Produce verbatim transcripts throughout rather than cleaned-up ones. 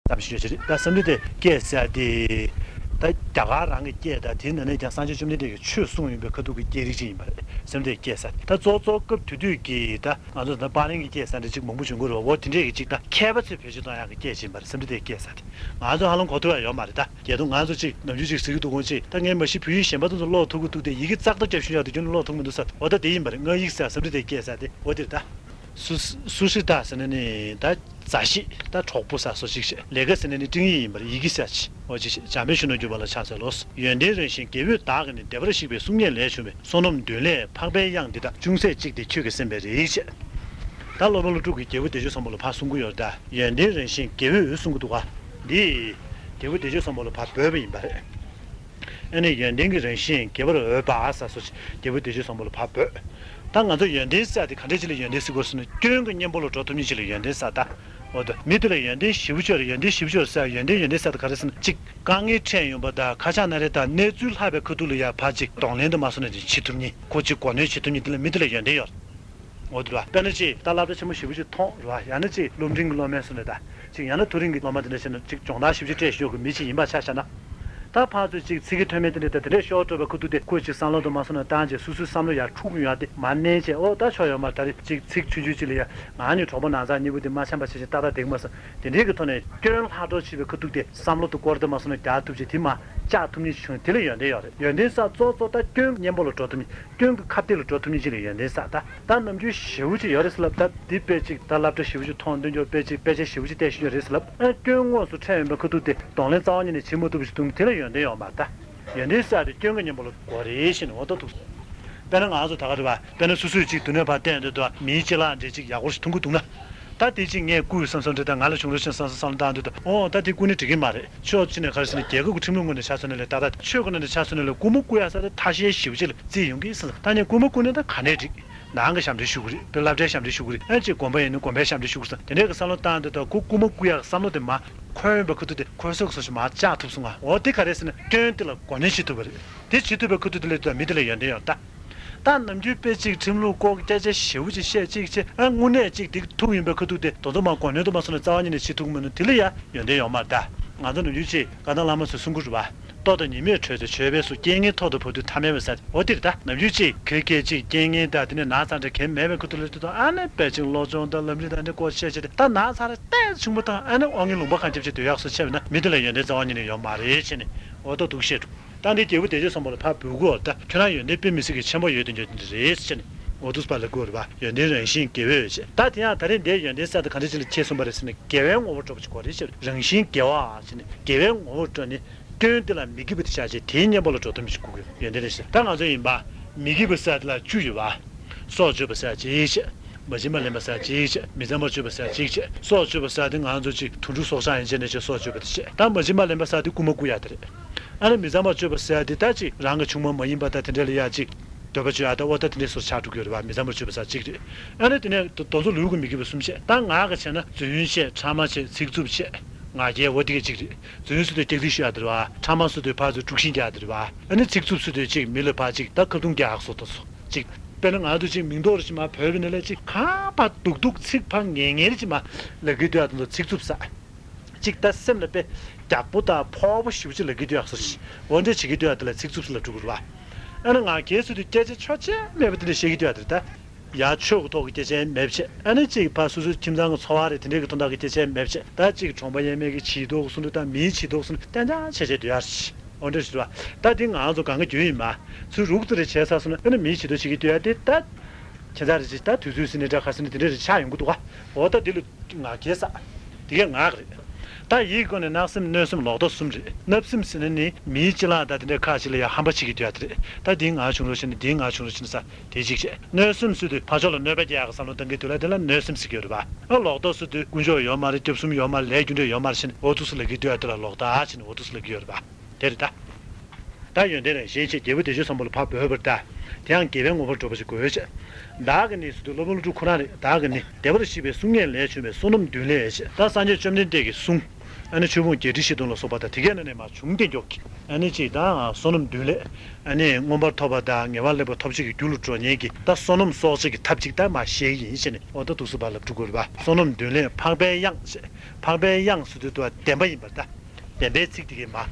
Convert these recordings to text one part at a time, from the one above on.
བསམ་བཞིན་ཡོད་ཅེས་རེད། ད་སེམས་ཁྲལ་དེ་སྐྱེས་ཟེར་ཡ་དེ། ད་རྒྱ་གར་རང་གི་སྐད་དང་དེའི་ནང་ནས་ཀྱང་སངས་རྒྱས་བཅོམ་ལྡན་འདས་ཀྱི་ཆོས་གསུངས་ཡོད་པའི་ཁ་ཐུག་གི་སྐད་རིགས་ཅིག་ཡིན་པ་རེད། སེམས་ཁྲལ་སྐྱེས་ཟེར་ད་གཙོ་གཙོ་སྐབས་དེ་དུས་ཀྱི་ད་ང་ཚོ་ད་པར་ལེན་གྱི་སྐད་ཟེར་འདྲ་ཅིག་མང་པོ་བྱུང་གི་རེད་བ། འོ་དེ་འདྲས་ཀྱི་ཅིག་ད་མཁས་པ་ཚོས་བེད་སྤྱོད་གཏོང་ཡག་གི་སྐད་ཅིག་ཡིན་པ་རེད། སེམས་ཁྲལ་དེ་སྐྱེས་ཟེར་དེ་ང་ཚོ་ཧ་ལམ་གོ་ཐུབ་ཡ་ཡོད་མ་རེད། ད་རྒྱལ་དུ་ང་ཚོ་ཅིག་ནམ་རྒྱུན་ཅིག་ཟེར་གྱི་འདུག་གོ་ཅིག་ད་ངས་མ་གཞི་བོད་ཡིག་གཞན་པ་ཚོ་ཚོ་ཀློག་ཐུབ་ཀྱི་འདུག་སྟེ་ཡི་གེ་ཙག་ཏག་རྒྱབ་ཤུལ་ཡག་དུ་རྒྱུན་ཀློག་ཐུབ་མི་འདུག་ས། འོ་ད་དེ་ཡིན་པ་རེད། སྔགས་ཡིག་ཟེར་སེམས་ཁྲལ་དེ་སྐྱེས་ཟེར་དེ་འོ་དེ་རེད་ད། སུ་སུ་ཤི་ད་ཟེར་ན་ནི་ད་མཛའ་བཤེས་ད་གྲོགས་པོ་ཟེར་སོ་ཅིག་བཤད། ལས་ཀ་ཟེར་ན་ནི་སྤྲིང་ཡིག་ཡིན་པར་ཡི་གེ་ཟེར་ཅིག་འོ་ཅི་ཞིག་འཇམ་དཔལ་གཞོན་ནུར་གྱུར་པ་ལ་ཕྱག་འཚལ་ལོ། ཡོན་ཏན་རང་བཞིན་དགེ་བས་བདག་གིས་ནི། བདེ་བར་གཤེགས་པའི་གསུང་སྙན་ལས་བྱུང་བའི། བསོད་ནམས་འདུན་ལས་འཕགས་པའི་གཡང་འདི་དག་ཅུང་ཟད་གཅིག་སྟེ་ཁྱོད་ཀྱི་སེམས་པའི་རིགས་བྱེད། ད་སློབ་དཔོན་ཀླུ་སྒྲུབ་ཀྱིས་རྒྱལ་པོ་བདེ་སྤྱོད་བཟང་པོ་ལ་ཕར་གསུང་གི་ཡོད་རེད་ད། ཡོན་ཏན་རང་བཞིན་དགེ་བས་འོད་གསུང་གི་འདུག་ག་འདི་རྒྱལ་པོ་བདེ་སྤྱོད་བཟང་པོ་ལ་ཕར་འབོད་པ་ཡིན་པ་རེད། ཨ་ནི་ཡོན་ཏན་གྱི་རང་བཞིན་དགེ་བར་འོས་པ་ཟེར་སོ་ཅིག་རྒྱལ་པོ་བདེ་སྤྱོད་བཟང་པོ་ལ་ཕར་འབོད། ད་ང་ཚོ་ཡོན་ཏན་ཟེར་ཡ་དེ་ག་འདྲ་ཅིག་ལ་ཡོན་ཏན་ཟེར་དགོས་ཟེར་ན་སྐྱོན་གྱི་གཉེན་པོ་ལ་འགྲོ་ཐུབ་མཁན་ཅིག་ལ་ཡོན་ཏན་ཟེར་ད། འོ་ད་མི་དེ་ལ་ཡོན་ཏན་ཞེ་པོ་ཅིག་ཡོད་རེད། ཡོན་ཏན་ཞེ་པོ་ཅིག་ཡོད་རེད་ཟེར་ཡ་ཡོན་ཏན་ཡོན་ཏན་ཟེར་ད་ག་རེ་ཟེར་ན་ཅིག་དཀའ་ངལ་འཕྲད་ཡོང་པ་དང་ཁ་ཆག་སྣ་རལ་དང་གནས་ཚུལ་ལྷག་པའི་ཁ་ཐུག་ལ་ཡ་ཕར་ཅིག་གདོང་ལེན་དུ་མ་སོང་ནས་ཅིག་བྱེད་ཐུབ་མཁན་ཁོ་ཅིག་མགོ་གནོན་བྱེད་ཐུབ་མཁན་དེ་ལ་མི་དེ་ལ་ཡོན་ཏན་ཡོད་རེད། འོ་དེ་རེད་བ། དཔེར་ན་ཅིག་ད་སློབ་གྲྭ་ཆེན་མོ་ཞེ་པོ་ཅིག་མཐོང་རེད་བ། ཡང་ན་ཅིག་སློབ་འབྲིང་གི་སློབ་མའི་སོ་ནས་ད་ཅིག་ཡང་ན་མཐོ་རིམ་གྱི་སློབ་མ་དེ་འདྲ་བྱས་ན་ཅིག་སྦྱོང་བརྡར་ཞེ་པོ་ཅིག་སྤྲད་ཤོག་གི་མི་ཅིག་ཡིན་པ་ཆ་བཞག་ན། ད་ཕར་ཚུར་ཅིག་ཚིག་གི་མཐོ་དམན་དེ་འདྲ་དང་དེ་འདྲས་ཤོར་འགྲོ་བའི་ཁ་ཐུག་དེ་ཁོས་ཅིག་བསམ་བློ་དུ་མ་སོང་ན་བཏང་བྱས་སོ་སོའི་བསམ་བློ་ཡར་འཁྲུག་ཡོང་ཡ་དེ་མར་མནན་བྱས་ཨོ་ད་ཆོག་ཡོད་མ་རེད། ད་རེས་ཅིག་ཚིག་ཆུང་ཆུང་ཅིག་ལ་ཡ་ང་ནི་གྲོགས་པོ་ནང་ཚགས་གཉིས་པོ་དེ་མ་འཆམ་པ་བྱས་བྱས་ཏག་ཏག་བསྡད་ཀྱི་མ་སོང་། དེ་འདྲའི་གི་ཐོག་ནས་སྐྱོན་ལྷག་འགྲོ་བྱེད་པའི་ཁ་ཐུག་དེ་བསམ་བློ་དུ་སྐོར་དུ་མ་སོང་ན་རྒྱག་ཐུབ་བྱས་དེ་མར་བཅག་ཐུབ་མཁན་ཞིག་བྱུང་ན་དེ་ལ་ཡོན་ཏན་ཡོད་རེད། ཡོན་ཏན་ཟེར་གཙོ་གཙོ་ད་སྐྱོན་གྱི་གཉེན་པོ་ལ་འགྲོ་ཐུབ་མཁན་ཅིག་ལ་ཡོན་ཏན་ཟེར་ད། ད་ནམ་རྒྱུན་ཞེ་པོ་ཅིག་ཡོད་རེད་ཟེར་ལབ། ད་འདི་དཔེ་ཅིག་ད་སློབ་གྲྭ་ཞེ་པོ་ཅིག་མཐོང་འདོན་རྒྱུ་དཔེ་ཅིག་དཔེ་ཆ་ཞེ་པོ་ཅིག་བལྟས་ཤེས་ཀྱི་རེད་ཟེར་ལབ། ཨ་སྐྱོན་དངོས་སུ་འཕྲད་ཡོང་པའི་ཁ་ཐུག་དེ་གདོང་ལེན་རྩ་བ་ཉིད་ནས་བྱེད་མ་ཐུབ་པ་ཞིག་འདུག་ན་དེ་ལ་ཡོན་ཏན་ཡོད་མ་རེད་ད། ཡོན་ཏན་ཟེར་དེ་སྐྱོན་གྱི་གཉེན་པོ་ལ་གོ་རེད་ཞེས་ནས་འོ་ད་འདུག་དཔེར་ན་ང་ཚོ་ད་ག་རེད་བ། དཔེར་ན་སོ་སོས་ཅིག་མདུན་ནས་ཕར་བལྟས་འདུག་དུ་མིའི་ཅ་ལག་འདྲ་ཅིག་ཡག་པོ་ཞིག་མཐོང་གི་འདུག་ན། ད་དེ་ཅིག་ངས་རྐུ་ཡོད་བསམ་བསམ་འདྲ་ད་ང་ལ་བྱུང་རོགས་ཞེས་བསམ་བསམ་བསམ་བློ་བཏང་འདུག་དུ་ཨོ་ད་དེ་རྐུ་ནས་འགྲིག་གི་མ་རེད། ཕྱོགས་གཅིག་ནས་ག་རེ་ཟེར་ན་རྒྱལ་ཁབ་ཀྱི་ཁྲིམས་ལུགས་ངོས་ནས་ཆ་མཚོན་ན་ལས་ད་ལྟ་ཆོས་ཀྱི་ནང་ནས་ཆ་མཚོན་ན་ལས་རྐུ་མ་རྐུ་ཡག་ས་དེ་ཐ་ཤལ་ཞེ་པོ་ཅིག་ལ་བརྩིས་ཡོང་གི་ཟེར། ད་ནས་རྐུ་མ་རྐུ་ནས་ད་ག་ནས་འགྲིག་ནང་གི་ཞབས་འདྲེན་ཞུ་གི་རེད། དཔེ་སློབ་གྲྭའི་ཞབས་འདྲེན་ཞུ་གི་རེད། ཨ་ཅིག་དགོན་པ་ཡིན་ན་དགོན་པའི་ཞབས་འདྲེན་ཞུ་གི་རེད་ཟེར་དེ་འདྲའི་གི་བསམ་བློ་བཏང་དུས་ད་ཁོ་རྐུ་མ་རྐུ་ཡག་བསམ་བློ་དེ་མར་འཁོར་ཡོང་པའི་ཁ་ཐུག་དེ་ཁོ་སོགས་སོགས་ཞིག་མར་བཅག་ཐུབ་སོང་ང་། འོ་དེ་ག་རེད་ཟེར་ན་སྐྱོན་དེ་ལ་གོ་གནོན་བྱེད་ཐུབ་པ་རེད། དེ་བྱེད་ཐུབ་པའི་ཁ་ཐུག་དེ་ལས་དུ་མི་དེ་ལ་ཡོན་ཏན་ཡོད་ད། ད་ནམ་རྒྱུན་དཔེ་ཅིག་ཁྲིམས་ལུགས་སྐོར་གྱི་སྐད་ཆ་ཞེ་པོ་ཅིག་བཤད་ཅིག་བྱས་ཨ་དངོས་གནས་ཅིག་དེ་ཐུག་ཡོང་པའི་ཁ་ཐུག་དེ་དོ་ཚོ་མར་གོ་གནོན་དུ་མ་སོང་ན་རྩ་བ་ཉིད་ནས་བྱེད་ཐུབ་མི་འདུག་དེ་ལ་ཡ་ཡོན་ཏན་ཡོད་མ་རེད་ད། ང་ཚོ་ནམ་རྒྱུན་ཅིག་བཀའ་གདམས་བླ་མ་ཚོས་གསུང་གི་རེད་བ། ལྟོ་དང་ཉི་མས་གྲོལ་ཏེ་མཆོད་པའི་གསུང་རྐྱེན་ངན་ཐོག་ཏུ་བབས་དུས་ཐ་མལ་པའི་ས། འོ་དེ་རེད་ད། ནམ་རྒྱུན་ཅིག་གལ་སྐད་ཅིག་རྐྱེན་ངན་དང་དེ་ནས་ན་ཚ་འདྲ་གལ་མེད་པའི་ཁུ་ཐུ་ལ་དུ་དང་ཨ་ནི་དཔེ་ཅིག་སློབ་སྦྱོང་དང་ལམ་རིམ་དང་འདྲ་སྐོར་བཤད་བྱས་ཏེ་ད་ན་ཚ་རེ་ཏོག་ཙམ་བྱུང་པ་དང་ཨ་ནི་དབང་ངེ་ལུང་པ་གང་རྒྱབ་བྱས་སྡོད་ཡག་སོ་ཆེ་བས་ན་མི་དེ་ལ་ཡོན་ཏན་རྩ་བ་ཉིད་ནས་ཡོད་མ་རེད་ཅེས་ནས་འོ་ད་འདུག་བཤད་འགྲོ། ད་འདི་རྒྱལ་པོ་བདེ་སྤྱོད་བཟང་པོ་ལ་ཕར་འབུལ་དགོས་ད། ཁྱོད་རང་ཡོན་ཏན་དཔེ་མི་སྲིད་ཀྱི་ཆེན་པོ་ཡོད་དུ་འགྱོ་དེ་འདྲ་རེད་ཅེས་ནས་འོ་འདུག་པ་ལ་དགོས་རེད་པ། ཡོན་ཏན་རང་བཞིན་དགེ་བའི་འོས་བྱས། ད་དེ་ཡང་ད་རེས་འདིའི་ཡོན་ཏན་གསར་དུ་གང་འདྲ་ཅིག་ལ་ཁྱེད་གསུངས་པ་རེད་ཟེར་ན་དགེ་བའི་ངོ་བོར་གྲུབ་པ་ཅིག་གོ་རེད་ཅེས། རང་བཞིན་དགེ་བ་ཅེས་ནས་དགེ་བའི་ངོ་བོར་གྲུབ་ནས། སྐྱོན་དེ་ལ་མི་དགེ་བ་དེ་བཞག་བྱས་དེའི་གཉེན་པོ་ལ་འགྲོ་ཐུབ་མི་ཞིག་དགོས་ཀྱི་ཡོན་ཏན་རེད་ཟེར། ད་ང་ཚོ་ཡིན་པ། མི་དགེ་བ་ཟེར་དེ་ལ་བཅུ་ཡོད་པ། སྲོག་གཅོད་པ་ཟེར་གཅིག་བྱས། མ་བྱིན་པ་ལེན་པ་ཟེར་གཅིག་བྱས། མི་གཙང་བ་སྤྱོད་པ་ཟེར་གཅིག་བྱས། སྲོག་གཅོད་པ་ཟེར་དེ་ང་ཚོ་གཅིག་དུད་འགྲོ་སྲོག་ཆགས་ཡན་ཆད་ནས་ཀྱང་སྲོག་གཅོད་པ་དེ་བྱས། ད་མ་བྱིན་པ་ལེན་པ་ཟེར་དེ་རྐུ་མ་རྐུ་ཡག་དེ་རེད། ཨ་ནི་མི་གཙང་བ་སྤྱོད་པ་ཟེར་དེ་ད་ཅིག་རང་གི་ཆུང་མ་མ་ཡིན་པ་ད་དེ་འདྲ་ལ་ཡ་ཅིག་འདོད་པ་སྤྱོད་ཡག་ད་འོ་ད་དེ་འདྲའི་སྲོག་ཆགས་འགྲོ་གི་ཡོད་རེད་པ། མི་གཙང་བ་སྤྱོད་པ་ཟེར་གཅིག་རེད། ཨ་ནི་དེ་ནས་དོ་དོ་ཚོ་ལུས་ཀྱི་མི་དགེ་བ་གསུམ་བྱས། ད་ངག་གི་བྱས་ན་རྫུན་བཤད་ཕྲ་མ་བྱས་ཚིག་རྩུབ་བྱས། ང་རྒྱལ་འོ་དེ་ག་གཅིག་རེད། རྫུན་བཟོ་དུས་སྐྱག་རྫུན་ཤོད་ཡག་དེ་རེད་པ། ཕྲ་མ་བཟོ་དུས་ཕར་ཚུར་དཀྲུག་ཤིང་རྒྱག་ཡག་དེ་རེད་པ། ཨ་ནི་ཚིག་རྩུབ་བཟོ་དུས་གཅིག་མི་ལ་ཕར་གཅིག་ད་ཁ་རྡུང་རྒྱག་ཡག་བཟོ་ལྟ་བཟོ་གཅིག་དཔེར་ན་ང་ཚོ་གཅིག་མིང་འདོགས་རེ་ཅིག་མར་བོས་པ་ནི་ལས་གཅིག་ཁ་ཕར་སྡུག་སྡུག་ཚིག་ཕར་ངན་ངན་རེ་ཅིག་མར་ལབ་ཀྱི་སྡོད་ཡག་དེ་ཚོ་ཚིག་རྩུབ་ཟེར། གཅིག་ད་སེམས་ལ་དཔེ་རྒྱགས་པོ་དང་ཕོག་པོ་ཞེ་པོ་ཅིག་ལབ་ཀྱི་སྡོད་ཡག་སོ་ཅིག་འོ་འདྲ་བྱེད་ཀྱི་སྡོད་ཡག་དེ་ལ་ཚིག་རྩུབ་ཟེར་ལབ་འགྲོ་གི་རེད་པ། ཨ་ནི་ང་རྒྱལ་བཟོ་དུས་སྐད་ཆ་ཆོག་ཆེ་མེད་པ་དེ་འདྲ་བཤད་ཀྱི་སྡོད་ཡག་དེ་རེད་ད། ཡ་ཆོས་ཀྱི་ཐོག་གི་སྐད་ཆ་མེད་བྱས། ཨ་ནི་གཅིག་ཕར་སོ་སོའི་ཁྱིམ་ཚང་གི་འཚོ་བ་རེད་དེ་འདྲའི་གི་དོན་དག་གི་སྐད་ཆ་མེད་བྱས། ད་གཅིག་གྲོང་པ་ཡས་མས་ཀྱི་བྱིས་གཏོགས་སུ་འདུག་ད་མིའི་བྱིས་གཏོགས་སུ་འདུག་གཏན་འཇགས་བྱས་བྱས་སྡོད་ཡག་རེད། འོ་འདྲ་ཞིག་རེད་པ། ད་འདི་ང་ཚོ་གང་ག་རྒྱུ་ཡིན་མ། ཚུར་རུག་ཏུ་རེ་བྱས་ཚར་སོང་ན་ཨ་ནི་མིའི་བྱིས་གཏོགས་བྱེད་ཀྱི་སྡོད་ཡག་དེ་ད། ཁྱད་མཚར་རེ་ཅིག་ད་དུས་ཚོད་ཟིན་ནས་འདྲ་ཁ་ཟིན་ནས་དེ་འདྲ་རེ་ཆགས་ཡོང་གི་འདུག་ག་འོ་ད་འདི་ལ། ང་རྒྱལ་ཟེར། དེ་གའི་ངག་རེད། ད་ཡིད་ཀྱི་སྒོ་ནས་བརྣབ་སེམས་གནོད་སེམས་ལོག་རྟོག་གསུམ་རེད། བརྣབ་སེམས་ཟེར་ན་ནི་མིའི་ཅ་ལག་དང་དེ་འདྲའི་ཁག་ཅིག་ལ་ཡང་ཧམ་པ་བྱེད་ཀྱི་སྡོད་ཡག་དེ་རེད། ད་འདིའི་ངག་བྱུང་རོགས་བྱས་ནས་འདིའི་ངག་བྱུང་རོགས་བྱས་ནས་ཟེར་དེ་གཅིག་བྱས། གནོད་སེམས་ཟེར་དུས་ཕར་ཕྱོགས་ལ་གནོད་པ་རྒྱག་ཡག་གི་བསམ་བློ་གཏོང་གི་དུས་ལ་དེ་ལ་གནོད་སེམས་ཟེར་གྱི་ཡོད་རེད་པ། ཨ་ལོག་རྟོག་ཟེར་དུས་དཀོན་མཆོག་ཡོད་མ་རེད། སྐྱབས་གསུམ་ཡོད་མ་རེད། ལས་རྒྱུ་འབྲས་ཡོད་མ་རེད་ཟེར་ནས་འོ་ཐུག་སུ་ལབ་ཀྱི་སྡོད་ཡག་དེ་ལ་ལོག་ལྟ་བྱས་ནས་འོ་ཐུག་སུ་ལབ་ཀྱི་ཡོད་རེད་པ། དེ་རེད་ད། ད་ཡོན་ཏན་རང་བཞིན་བྱས་རྒྱལ་པོ་བདེ་སྤྱོད་བཟང་པོ་ལ་ཕར་འབོད་པར་ད། དེའང་དགེ་བའི་ངོ་བོར་གྲུབ་པ་ཞིག་དགོས་ཤེས། བདག་གིས་ནི་ཟེར་དུས་སློབ་དཔོན་ཀླུ་སྒྲུབ་ཁོ་རང་རེད། བདག་གིས་ནི་བདེ་བར་གཤེགས་པའི་གསུང་སྙན་ལས་བྱུང་བའི་བསོད་ནམས་འདུན་ལས་བྱས། ད་སངས་རྒྱས་བཅོམ་ལྡན་འདས་ཀྱི་གསུང་ ཨ་ནི་ཆོས་ཕུང་བརྒྱད་ཁྲི་བཞི་སྟོང་ལ་སོགས་པ་དང་དེ་གའི་ནང་ནས་མར་བྱུང་བསྡད་མགྱོགས་ཀྱི། ཨ་ནི་གཅིག་དང་བསོད་ནམས་བདུན་ལས། ཨ་ནི་མངོན་པར་མཐོ་བ་དང་ངེས་པར་ལེགས་པ་ཐོབ་བྱེད་ཀྱི་རྒྱུ་ལ་འགྲོ་ཉེན་གྱི་ད་བསོད་ནམས་གསོག་བྱེད་ཀྱི་ཐབས་གཅིག་ད་མར་བཤད་ཀྱི་ཡིན་ཞེས་ནས། འོ་ད་འདུག་སེ་ཕར་ལབ་འགྲོ་དགོས་རེད་པ། བསོད་ནམས་བདུན་ལས་འཕགས་པའི་དབྱངས་ཞེས། འཕགས་པའི་དབྱངས་ཟེར་དུས་དུ་བ་བདེན་པ་ཡིན་པར་ད། བདེན་པའི་ཚིག་དེ་གའི་མར་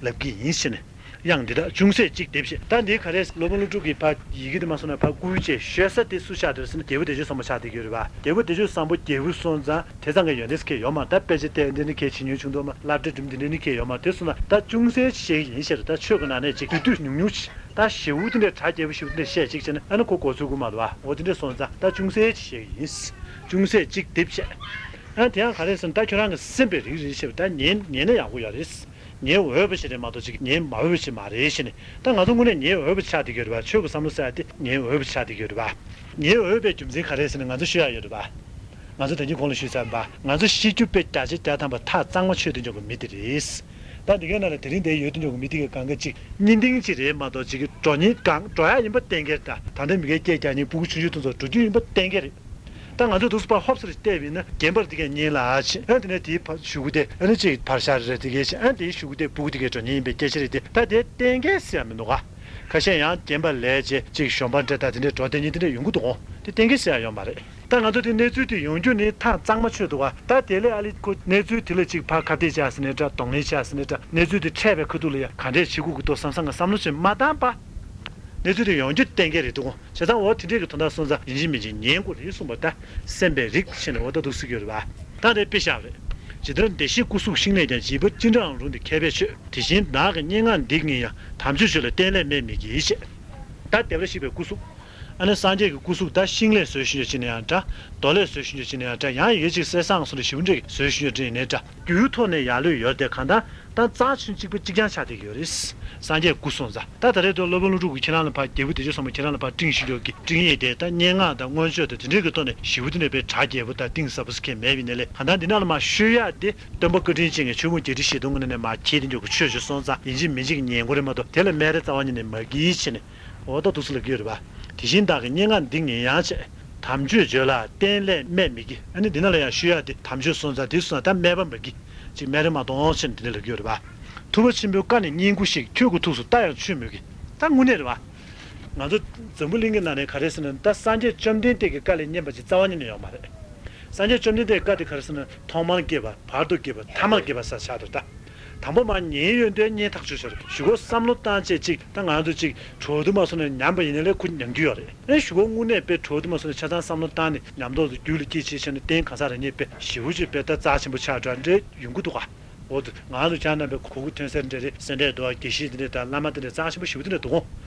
ལབ་ཀྱི་ཡིན་ཞེས་ནས། དབྱངས་འདི་དག་ཅུང་ཟད་ཅིག་འདེབས་ཤིག་ད་འདིའི་ག་རེ་སློབ་དཔོན་ཀླུ་སྒྲུབ་ཀྱི་ཕ་ཡི་གེ་འདི་མ་སོང་ན་ཕ་བསྐུལ་བྱས་ཤོད་ས་དེ་སུ་ཆགས་འདུག་ཟེར་ན་རྒྱལ་པོ་བདེ་སྤྱོད་བཟང་པོ་ཆགས་བསྡད་ཀྱི་ཡོད་རེད་པ། རྒྱལ་པོ་བདེ་སྤྱོད་བཟང་པོ་རྒྱལ་པོ་སོང་ཙང་དེ་ཙམ་གྱི་ཡོན་ཏན་ཁྱེད་ཡོད་མ་རེད། ད་དཔེ་ཆ་བལྟས་འདི་ནི་ཁྱེད་བྱེད་མྱོང་བྱུང་འདུག་མ། སློབ་གྲྭ་འགྲིམ་འདི་ནི་ཁྱེད་ཡོད་མ་རེད། དེ་སོང་ན་ད་ཅུང་ཟད་ཅིག་བཤད་ཀྱི་ཡིན་ཤེས་རེད། ད་ཆོས་ཀྱི་ནང་ནས་ཅིག་བསྡུས་བསྡུས་ཉུང་ཉུང་ཅིག་ད་ཞེ་པོ་དེ་འདྲའི་གྲ་རྒྱས་པོ་ཞེ་པོ་དེ་འདྲ་བཤད་ཅིག་བྱས་ན་ཨ་ནི་ཁོ་གོ་ཚོད་དགོས་མ་རེད་པ། འོ་དེ་འདྲ་སོང་ཙང་ད་ཅུང་ཟད་ཅིག་བཤད་ཀྱི་ཡིན། ཅུང་ཟད་ཅིག་འདེབས་བཤད། ཨ་དེ་ཡང་ག་རེ་ཟེར་ན་ད་ཁྱོད་རང་གི་སེམས་པའི་རིགས་རེད་ཤེས་པ། ད་ཉན་ཉན་ན་ཡག་པོ་ཡོད་རེད། ཉན་འོས་པ་ཞིག་རེད་མ་གཏོགས་ཅིག་ཉན་མ་འོས་པ་ཞིག་མ་རེད་ཞེས་ནས། ད་ང་ཚོ་དངོས་གནས་ཉན་འོས་པ་ཆགས་བསྡད་ཀྱི་ཡོད་རེད་པ། ཆོས་ཀྱི་བསམ་བློ་ཟེར་ཡ་དེ་ཉན་འོས་པ་ཆགས་བསྡད་ཀྱི་ཡོད་རེད་པ། ཉན་འོས་པའི་རྒྱུ་མཚན་ག་རེ་ཟེར་ན་ང་ཚོ་ཤེས་ཡ་ཡོད་རེད་པ། ང་ཚོ་ད་གིན་གོང་ལ་ཞུས་ཚར་བ། ང་ཚོ་ཤེས་རྒྱུད་དཔེ་བརྒྱ་ཆ་བརྒྱ་ཐམ་པ་ཐག་གཙང་མ་ཆོད་བསྡད་འཇོག་གི་མི་དེ་རེད། ད་འདི་གའི་ནང་ལ་དེ་རིང་འདིར་ཡོད་དུ་འཇོག་གི་མི་དེ་གའི་གང་ག་ཅིག་གཉིས་ལྡན་ཅིག་རེད་མ་གཏོགས་ཅིག་གི་འགྲོ་ཉེན་གང་འགྲོ་ཡ་ཡིན་པ་གཏན་འཁེལ། ད་ད་ལྟ་མི་སྒེར་སྐད་རྒྱག་མཁན་ཕྲུ་གུ་ཆུང་ཆུང་དེ་ཚོ་འགྲོ་རྒྱུ་ཡིན་པ་གཏན་འཁེལ་རེད། ད་ང་ཚོ་འདུག་སེ་ཕར་ཧོབ་སེ་བལྟས་པ་ཡིན་ན་རྒན་པར་དེ་གས་གཉིས་ལ་ཕྱིན། ཨ་དེ་ནས་དེའི་ཕ་གཞུག་གུ་དེ་ཨ་ནི་གཅིག་བར་ཤ་རེ་རེ་དེ་གས་ཕྱིན། ཨ་དེའི་གཞུག་གུ་དེ་སྤུ་གུ་དེ་གས་འགྲོ་ཉེན་ཡིན་པའི་སྐད་ཆ་རེད་དེ། ད་དེ་གཏན་འཁེལ་ཟེར་ཡ་མི་འདུག་ག་ཁ་ཤས་ཡང་རྒན་པ་ལས་བྱེད་ཅིག་གཞོན་པ་འདྲ་ད་དེ་འདྲས་འགྲོ་བསྡད་མཁན་དེ་འདྲས་ཡོང་གི་འདུག་གོ། དེ་གཏན་འཁེལ་ཟེར་ཡ་ཡོད་མ་རེད། ད་ང་ཚོ་དེ་གནས་ཚུལ་དེ་ཡོང་རྒྱུ་ནི་ཐག་གཙང་མ་ཆོད་འདུག་ག་ད་དེ་ལས་ཨ་ལི་ཁོ་གནས་ཚུལ་དེ་ལ་ཅིག་ཕར་ཁ་གཏད་བྱས་ཟིན་ནའི་འདྲ། གདོང་ལེན་བྱས་ཟིན་ནའི་འདྲ། གནས་ཚུལ་དེ་འཕྲད་པའི་ཁ་ཐུག་ལ་ཡ་ག་འདྲས་བྱེད་དགོས་ཀྱི་འདུག་བསམ་བསམ་ག་བསམ་བློ་ཅིག་མ་བཏང་པ། གནས་ཚུལ་དེ་ཡོང་རྒྱུ་གཏན་འཁེལ་རེད་འདུག་གོ། བྱས་ཙང་འོ་དེ་འདྲས་ཀྱི་དོན་དག་སོང་ཙང་ཡིན་གཅིག་མིན་གཅིག་ཉན་དགོས་རེད་གསུངས་པ། ད་སེམས་པའི་རིགས་ཞེས་ནས་འོ་ད་འདུག་སེ་ཡོད་རེད་པ། ད་དེ་དཔེ་བཞག་རེད། ཇི་ལྟར་བདེ་གཤེགས་སྐུ་གཟུགས་ཤིང་ལས་ཀྱང་། བྱིས་པ་ཅི་འདྲའང་རུང་སྟེ་མཁས་པས་ཆོས། དེ་བཞིན་བདག་གི་སྙན་ངག་འདི་ཉིད་ཡང་། དམ་ཆོས་ཆོས་ལ་བརྟེན་ལས་སྨྲས་མི་བགྱིད་ཅེས། ད་བདེ་བར་གཤེགས་པའི་སྐུ་གཟུགས། ཨ་ནི་སངས་རྒྱས་ཀྱི་སྐུ་གཟུགས་ད་ཤིང་ལས་བཟོས་ཤིང་ཡོད་ཅིག་ནས་ཡང་འདྲ། རྡོ་ལས་བཟོས་ཤིང་ཡོད་ཅིག་ནས་ཡང་འདྲ། ཡང་ཡོད་ཅིག་གསེར་སྲང་སོགས་ལས་ཞིབ་འབྲི་བཟོས་ཤིང་ཡོད་ཅིག་ནས་འདྲ། རྒྱུའི་ཐོག་ནས་ཡར་ལོས་ཡོད་དེ་གང་ལྟར་ད་རྩ་ཆེན་གཅིག་པ་གཅིག་རྐྱང་ཆགས་བསྡད་ཀྱི་ཡོད་རེད། སངས་རྒྱས་སྐུ་གསུངས་ཙང་ད་ད་རེས་དུ་སློབ་དཔོན་ཀླུ་སྒྲུབ་ཀྱིས་ཁྱེད་རང་ལ་ཕར་རྒྱལ་པོ་བདེ་སྤྱོད་བཟང་པོ་ཁྱེད་རང་ལ་ཕར་སྤྲིངས་ཤིང་འཇོག་གི་སྤྲིངས་ཡས་དེ་ད་སྙན་ངག་དང་མངོན་བརྗོད་དང་དེ་འདྲའི་གི་ཐོག་ནས་ཞིབ་པོ་དེ་ནས་དཔེ་གྲ་རྒྱས་པོ་དང་གཏིང་ཟབ་པོ་ཟེར་མཁན་མེད་པའི་ནས་ལས་གང་ལྟར་འདི་ནང་ལ་མར་ཤོད་ཡག་དེ་སྟོན་པ་བཀའ་དྲིན་ཅན་གྱི་ཆོས་ཕུང་བརྒྱད་ཁྲི་བཞི་སྟོང་གི་ནང་ནས་མར་ཁྱེར་དེ་འཇོག་གི་ཆོས་ཅིག་སོང་ཙང་ཡིན་གཅིག་མིན་གཅིག་ཉན་དགོས་རེད་མ་གཏོགས་དེ་ལ་སྨད་རེ་རྩ་བ་ཉིད་ནས་མ་བགྱིད་ཅེས་ནས། འོ་ད་འདུག་སེ་ལབ་ཀྱི་ཡོད་རེད་པ། དེ་བཞིན་བདག་གི་སྙན་ངག་འདི་ཉིད་ཡང་བྱས། དམ་ཆོས་བརྗོད་ལ་བརྟེན་ལས་སྨྲས་མི་བགྱིད། ཨ་ནི་འདི་ནང་ལ་ཡང་ཤོད་ཡག་དེ་དམ་ཆོས་སོང་ཙང་དེ་སོང་ཙང་ད་སྨྲས་པ་མ་བགྱིད། ཅིག་སྨད་རེ་མ་གཏོང་ཞེས་འདི་ནས་ལབ་ཀྱི་ཡོད་རེད་པ། ཐུབ་པ་ཆེན་པོའི་བཀའ་ནི་སྙན་བཀུར་ཞིག་ཁྱོད་ཀྱི་ཐུགས་སུ་བལྟ་ཡང་ཆོས་མོས་ཀྱི། ད་དངོས་གནས་རེད་པ། ང་ཚོ་འཛམ་བུ་གླིང་གི་ནང་ནས་ག་རེ་ཟེར་ན་ད་སངས་རྒྱས་བཅོམ་ལྡན་འདས་ཀྱི་བཀའ་ལས་སྙན་པ་ཅིག་རྩ་བ་ཉིད་ནས་ཡོད་མ་རེད། སངས་རྒྱས་བཅོམ་ལྡན་འདས་ཀྱི་བཀའ་དེ་ག་རེ་ཟེར་ན་ཐོག་མར་སྐྱེས་པ་བར་དུ་སྐྱེས་པ་ཐ་མར་སྐྱེས་པ་ཟེར་ཆགས་འདུག་ད། དང་པོ་མར་ཉན་ཡོན་ཏན་སྙན་ཐག་ཆོད་ཆོད་རེད། གཞུག་གུ་བསམ་བློ་བཏང་བྱས་ཅིག་ད་ང་ཚོ་ཅིག་གྲོགས་དུ་མ་སོང་ནས་ཉམས་པ་ཡིན་ན་ལས་ཁོ་ཉམས་རྒྱུ་ཡོད་རེད། ཨེ་གཞུག་གུ་དངོས་གནས་དཔེ་གྲོགས་དུ་མ་སོང་ནས་ཆ་ཚང་བསམ་བློ་བཏང་ནས་ཉམས་རྟོགས་སུ་རྒྱུད་ལ་སྐྱེས་བྱས་བྱས་ནས་བརྟན་གང་ཟག་རང་ཉིད་དཔེ་ཞེ་པོ་ཅིག་དཔེ་ད་རྩ་ཆེན་པོ་ཆགས་འདྲ་འདྲ་ཡོང་གི་འདུག་ག་འོ་དུ་ང་ཚོ་ཅག་རྣམ་པའི་གོ་སྐུ་ཐོན་སར་འདྲ་རེད། སེ་འབྲས་རྡོ་བ་དགེ་བཤེས་འདི་འདྲ་དང་བླ་མ་འདི་འདྲ་རྩ་ཆེན་པོ་ཞེ་པོ་འདི་འདྲ་འདུག་གོ།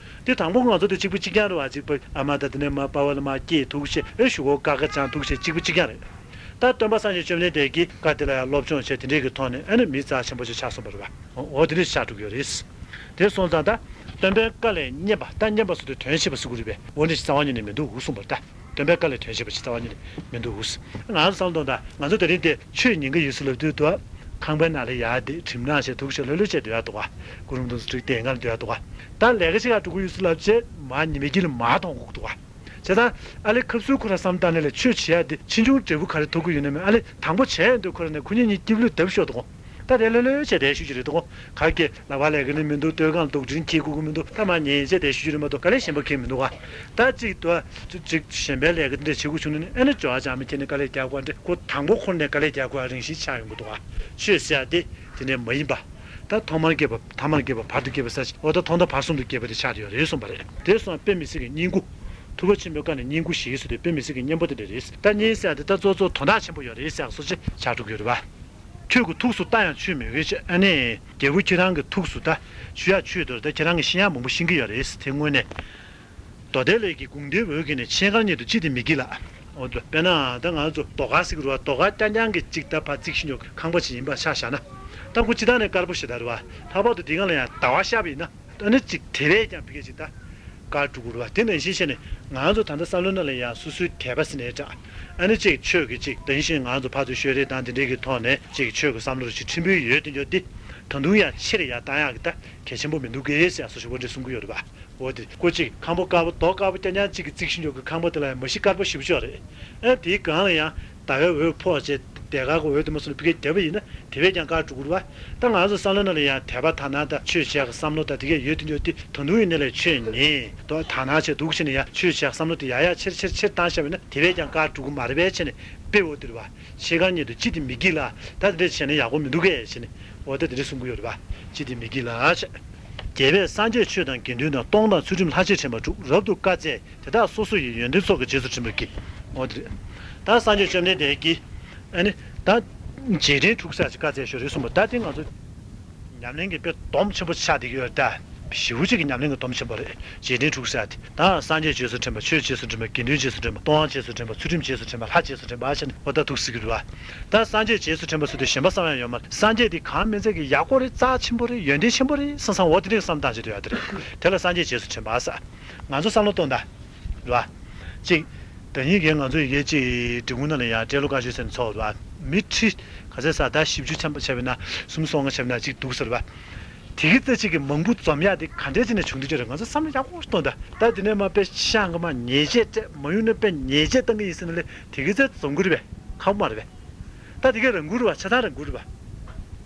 དེ་དང་པོ་ང་ཚོ་དེ་གཅིག་པ་གཅིག་རྐྱང་རེད་བ། གཅིག་པ་ཨ་མ་དང་དེ་ནས་མ་པ་ཕ་ལ་མ་སྐྱེས་ཐུག་བྱས་ཨེ་གཞུག་གུ་ཀ་ཁ་བྱང་ཐུག་བྱས་གཅིག་པ་གཅིག་རྐྱང་རེད། ད་སྟོན་པ་སངས་རྒྱས་བཅོམ་ལྡན་འདས་ཀྱི་བཀའ་དེ་ལ་ཡང་སློབ་སྦྱོང་བྱས་དེ་འདྲའི་གི་ཐོག་ནས་ཨ་ནི་མི་རྩ་ཆེན་པོ་ཞིག་ཆགས་སོང་བ་རེད་བ། འོ་དེ་འདྲ་ཞིག་ཆགས་འགྲོ་གི་ཡོད་རེད། དེ་སོང་ཙང་ད་སྟོན་པའི་བཀའ་ལས་སྙན་པ་ད་སྙན་པ་ཟེར་དུས་དོན་ཤེས་པ་ཟེར་དགོས་རེད་པས། འོ་འདྲ་ཞིག་རྩ་བ་ཉིད་ནས་མི་འདུག་གསུངས་པ་རེད་ད། སྟོན་པའི་བཀའ་ལས་དོན་ཤེས་པ་ཞིག་རྩ་བ་ཉིད་ནས་མི་འདུག་ང་ཚོ་བསམ་བློ་གཏོང་ད་ང་ཚོ་དེ་རིང་དེ་ཆོས་ཉན་གི་ཡོད་ཟེར་ལབ་དུས་དུ་ཁང་པའི་ནང་ལ་ཡར་བསྡད་གྲིབ་ནག་བྱས་ཐུག་བྱས་ལྷོད་ལྷོད་བྱས་སྡོད་ཡག་འདུག་ག་སྐུ་རུམ་དུ་འགྲིག་དེ་ང་ལ་སྡོད་ཡག་འདུག་ག་ད་ལས་ཀ་ཞིག་ལ་འགྲོ་གི་ཡོད་ཟེར་ལབ་བྱས་མར་ཉི་མའི་དཀྱིལ་ལ་མར་གཏོང་དགོས་ཀྱི་འདུག་ག་བྱས་ཙང་ཨ་ལེ་ཁབ་སུལ་ཁོ་ར་བསམ་བཏང་ནས་ལས་ཆོས་བྱེད་ཡ་དེ་ཕྱིས་འབྱུང་འབྲས་བུ་ག་རེ་ཐོབ་ཀྱི་ཡོད་ན་མེད་ཨ་ལེ་དང་པོ་བྱས་ཡོང་དུས་ཁོ་ར་ནས་ཁོ་གཉིས་གཉིས་སྐྱིབས་ལུས་བརྡབ་ཤོག་དང་། ད་དེ་ལྷོད་ལྷོད་བྱས་དེ་ཞུ་རྒྱུ་རེད་དང་། ག་གེ་ལག་པ་ལས་ཀ་ནི་མི་འདུག་སྟོད་གང་ལ་དུག་སྤྲིན་འཁྱེར་དགོས་ཀྱི་མི་འདུག་ད་མ་ཉན་བྱས་དེ་ཞུ་རྒྱུ་རེད་མ་གཏོགས་དཀའ་ལས་གཞན་པ་ཁེལ་མི་འདུག་ག་ད་གཅིག་ཏུ་གཅིག་གཞན་པའི་ལས་ཀ་འདི་འདྲ་བྱེད་དགོས་བྱུང་ན་ནི་ཨ་ནི་ཇོ་ཨ་ཅང་མི་ཁྱེད་ནི་དཀའ་ལས་རྒྱག་དགོས་འདྲ་ཁོ་དང་པོ་ཁོ་ནས་དཀའ་ལས་རྒྱག་དགོས་རང་བཞིན་ཆགས་ཡོང་གི་འདུག་ག་ཆོས་ཟེར་ཡ་དེ་དེ་འདྲ་མ་ཡིན་པ། ད་ཐོག་མར་སྐྱེས་པ་ཐ་མར་སྐྱེས་པ་བར་དུ་སྐྱེས་པ་ཟེར་ཅིག་འོ་ད་ཐོག་མཐའ་བར་གསུམ་དུ་སྐྱེས་པ་དེ་ཆགས་ཡོད་རེད་གསུངས་པ་རེད། དེ་སོང་དཔེ་མི་སྲིད་ཀྱི་སྙན་བཀུར། ཐུབ་པ་ཆེན་པོའི་བཀའ་ནི་སྙན་བཀུར་ཞིག་ཟེར་དུས་དཔེ་མི་སྲིད་ཀྱི་སྙན་པོ་དེ་འདྲ་རེད། ད་སྙན་ཟེར་ཡ་དེ་ད་གཙོ་གཙོ་དོན་དག་ཆེན་པོ་ཡོད་རེད་ཟེར་ཡ་སོ་ཅིག་ཆགས་འགྲོ་གི་ཡོད་རེད་པ། ཁྱོད་ཀྱི་ཐུགས་སུ་བལྟ་ཡང་ཆོས་མི་འོས་ཅེས། ཨ་ནི། རྒྱལ་པོ་ཁྱེད་རང་གི་ཐུགས་སུ་ད། ཞུ་ཡག་ཆོས་འདུག་ད་ཁྱེད་རང་གི་ཤེས་ཡག་མང་པོ་ཤེས་ཀྱི་ཡོད་རེད་དེ་དངོས་གནས། མདོ་སྡེ་ལས་ཀྱི་དགོངས་འགྲེལ་འོད་ཀྱིས་ནི་ཕྱེད་ཀར་ཉིད་དུ་ཅི་སྟེ་མི་བགྱིད་ལགས། འོ་དཔེར་ན་ད་ང་ཚོ་ཟློས་གར་ཟེར་གྱི་རེད་བ། ཟློས་གར་རྐྱང་རྐྱང་གི་གཅིག་ད་ཕར་རྩིག་ཤིང་ཡོད་ཁང་པ་ཅིག་ཡིན་པ་ཆ་བཞག་ན། ད་ཁོ་སྤྱིར་བཏང་ནས་དཀར་པོ་ཞེ་དྲག་རེད་བ། ལྷག་པར་དུ་འདི་སྒང་ལ་ཡང་ཟླ་བ་ཤར་བ་ཡིན་ན། ཨ་ནི་གཅིག་དེ་བས་ཀྱང་ཕ་གི་གཅིག་ད། དཀར་འགྲོ་གི་རེད་བ། དེ་ནང་བཞིན་བྱས་ནས་ང་ཚོ་ད་ལྟ་བསམ་བློའི་ནང་ལ་ཡང་སོ་སོའི་དད་པ་ཟེར་ནའི་འདྲ། ཨ་ནི་གཅིག་ཆོས་ཀྱི་གཅིག་དེ་བཞིན་ང་ཚོ་ཕར་ཚུར་ཤོད་རེས་དང་དེ་འདྲའི་གི་ཐོག་ནས་གཅིག་ཆོས་ཀྱི་བསམ་བློ་རུ་གཅིག་ཕྲན་བུ་ཡོད་དེ་འགྱོ་དེ། ད་དུང་ཡང་ཆེ་རེ་ཡར་བཏང་ཡག་གི་ད་གལ་ཆེན་པོ་མི་འདུག་གས་ཟེར་ཡག་སོ་ཞིག་པོ་འདྲ་གསུང་གི་ཡོད་རེད་བ། འོ་དེ་ཀོ་གཅིག་ཁང་པ་དཀར་པོ་རྡོ་དཀར་པོ་རྐྱང་རྐྱང་གཅིག་གི་རྩིག་ཤིང་ཡོད་གི་ཁང་པ་དེ་ལ་ཡང་མ་གཞི་དཀར་པོ་ཞེ་པོ་ཅིག་ཡོད་རེད། ཨ་དེའི་སྒང་ལ་ཡང་། ཟླ་བའི་འོད་ཕོག་བྱས་ཟློས་གར་གྱི་འོད་དེ་མ་སོང་ནས་ཕ་གིར་བསྡད་པ་ཡིན་ན་དེ་བས་ཀྱང་དཀར་འགྲོ་གི་རེད་བ། ད་ང་ཚོ་བསམ་བློ་ནང་ལ་ཡང་དད་པ་དག་སྣང་དང་ཆོས་བྱེད་ཀྱི་བསམ་བློ་དང་དེ་གས་ཡོད་དུས་ཡོད་དུས་ད་དུང་ཡིན་ནའི་ལས་ཆོས་ཉན་དོ་དག་སྣང་བྱས་འདུག་བྱས་ནས་ཡང་ཆོས་བྱེད་ཀྱི་བསམ་བློ་དེ་ཡར་ཡར་ཆེར་ཆེར་ཆེར་བཏང་བཞག་པ་ཡིན་ན་དེ་བས་ཀྱང་དཀར་འགྲོ་གི་མ་རེད་པས་བྱས་ནས་དཔེ་འོ་དེ་རེད་བ། ཕྱེད་ཀ་ཉིད་དུ་ཅི་སྟེ་མི་བགྱིད་ལ། ད་དེ་འདྲ་བྱས་ན་ཡག་པོ་མི་འདུག་གས་བྱས་ནས་འོ་ད་དེ་འདྲ་གསུང་གི་ཡོད་རེད་བ། ཅི་སྟེ་མི་བགྱིད་ལ་བྱས། རྒྱལ་བས་སངས་རྒྱས་ཆོས་དང་དགེ་འདུན་དང་། སྟོང་དང་ཚུལ་ཁྲིམས་ལྷ་ཆོས་དྲན་པ་དྲུག། རབ་ཏུ་བཀའ་སྩལ་དེ་དག་སོ་སོ་ཡི། ཡོན་ཏན་ཚོགས་ཀྱི་རྗེས་སུ་དྲན་པར་བགྱི། འོ་དེ་རེད། ད་སངས་རྒྱས་བཅོམ་ལྡན་འདས་ཀྱིས་ཨ་ནི་ད་རྗེས་དྲན་དྲུག་ཟེར་ཅིག་བཀའ་སྩལ་ཞུ་རེད་གསུངས་པ་ད་དེ་ང་ཚོ་ཉམས་ལེན་གྱི་དཔེ་སྡོམ་ཆེན་པོ་ཆགས་བསྡད་ཀྱི་ཡོད་རེད་ད། ཞེ་པོ་ཅིག་གི་ཉམས་ལེན་གྱི་སྡོམ་ཆེན་པོ་རེད། རྗེས་དྲན་དྲུག་ཟེར་དེ་ད་སངས་རྒྱས་རྗེས་སུ་དྲན་པ། ཆོས་རྗེས་སུ་དྲན་པ། དགེ་འདུན་རྗེས་སུ་དྲན་པ། ལྟུང་བ་རྗེས་སུ་དྲན་པ། ཚུལ་ཁྲིམས་རྗེས་སུ་དྲན་པ། ལྷ་རྗེས་སུ་དྲན་པ་ཟེར་ནས་འོ་ད་འདུག་ཟེར་གྱི་རེད་བ། ད་སངས་རྒྱས་རྗེས་སུ་དྲན་པ་ཟེར་དུས་གཞན་པ་བསམ་ཡང་ཡོད་མ་རེད། སངས་རྒྱས་དེ་གང་མིན་ཚད་ཀྱི་ཡག་པོ་རེད། རྩ་ཆེན་པོ་རེད། ཡོན་ཏན་ཆེན་པོ་རེད་བསམ་བསམ་འོ་དེ་འདྲའི་བསམ་སྟངས་ཅིག་ཡོད་དེ་རེད། དེ་ལ་སངས་རྒྱས་རྗེས་སུ་དྲན་པ་ཟེར། ང་ཚོ་བསམ་བློ་གཏོང་དང་། རེད་བ། གཅིག་དེ་ཉིད་ཀྱིས་ང་ཚོ་ཡི་གེ་གཅིག་འབྲི་གུང་ནང་ལ་ཡང་སྤྲེལ་ལོ་བཀའ་ཆོས་ཟེར་ནས་ཚོགས་རེད་བ། མི་ཁྲི་ག་ཚད་ས་ད་བཞི་བཅུ་ཆ་ཆ་བྱས་པ་ན་གསུམ་སོ་ལྔ་བྱས་པ་ན་གཅིག་འདུག་ཟེར་བ། དེ་གི་རྩ་གཅིག་གི་མང་པོ་འཛོམས་ཡག་དེ་ག་འདྲས་བྱས་ནས་བྱུང་འདུག་ཅེས་རེད། ང་ཚོ་བསམ་བློ་ཡག་པོ་གཏོང་དང་། ད་དེ་ནས་མ་དཔེ་ཤང་གི་མ་ཉེས་ཆད་སྤྲད་མ་ཡོང་ན་དཔེ་ཉེས་ཆད་བཏང་གི་ཡིན་ཟེར་ན་ལས་དེ་གི་རྩ་འཛོམས་གི་རེད་པས། ཁག་པོ་མ་རེད་པས། ད་དེ་གས་རང་འགུལ་རེད་བ། ཆ་ཚང་རང་འགུལ་རེད་བ།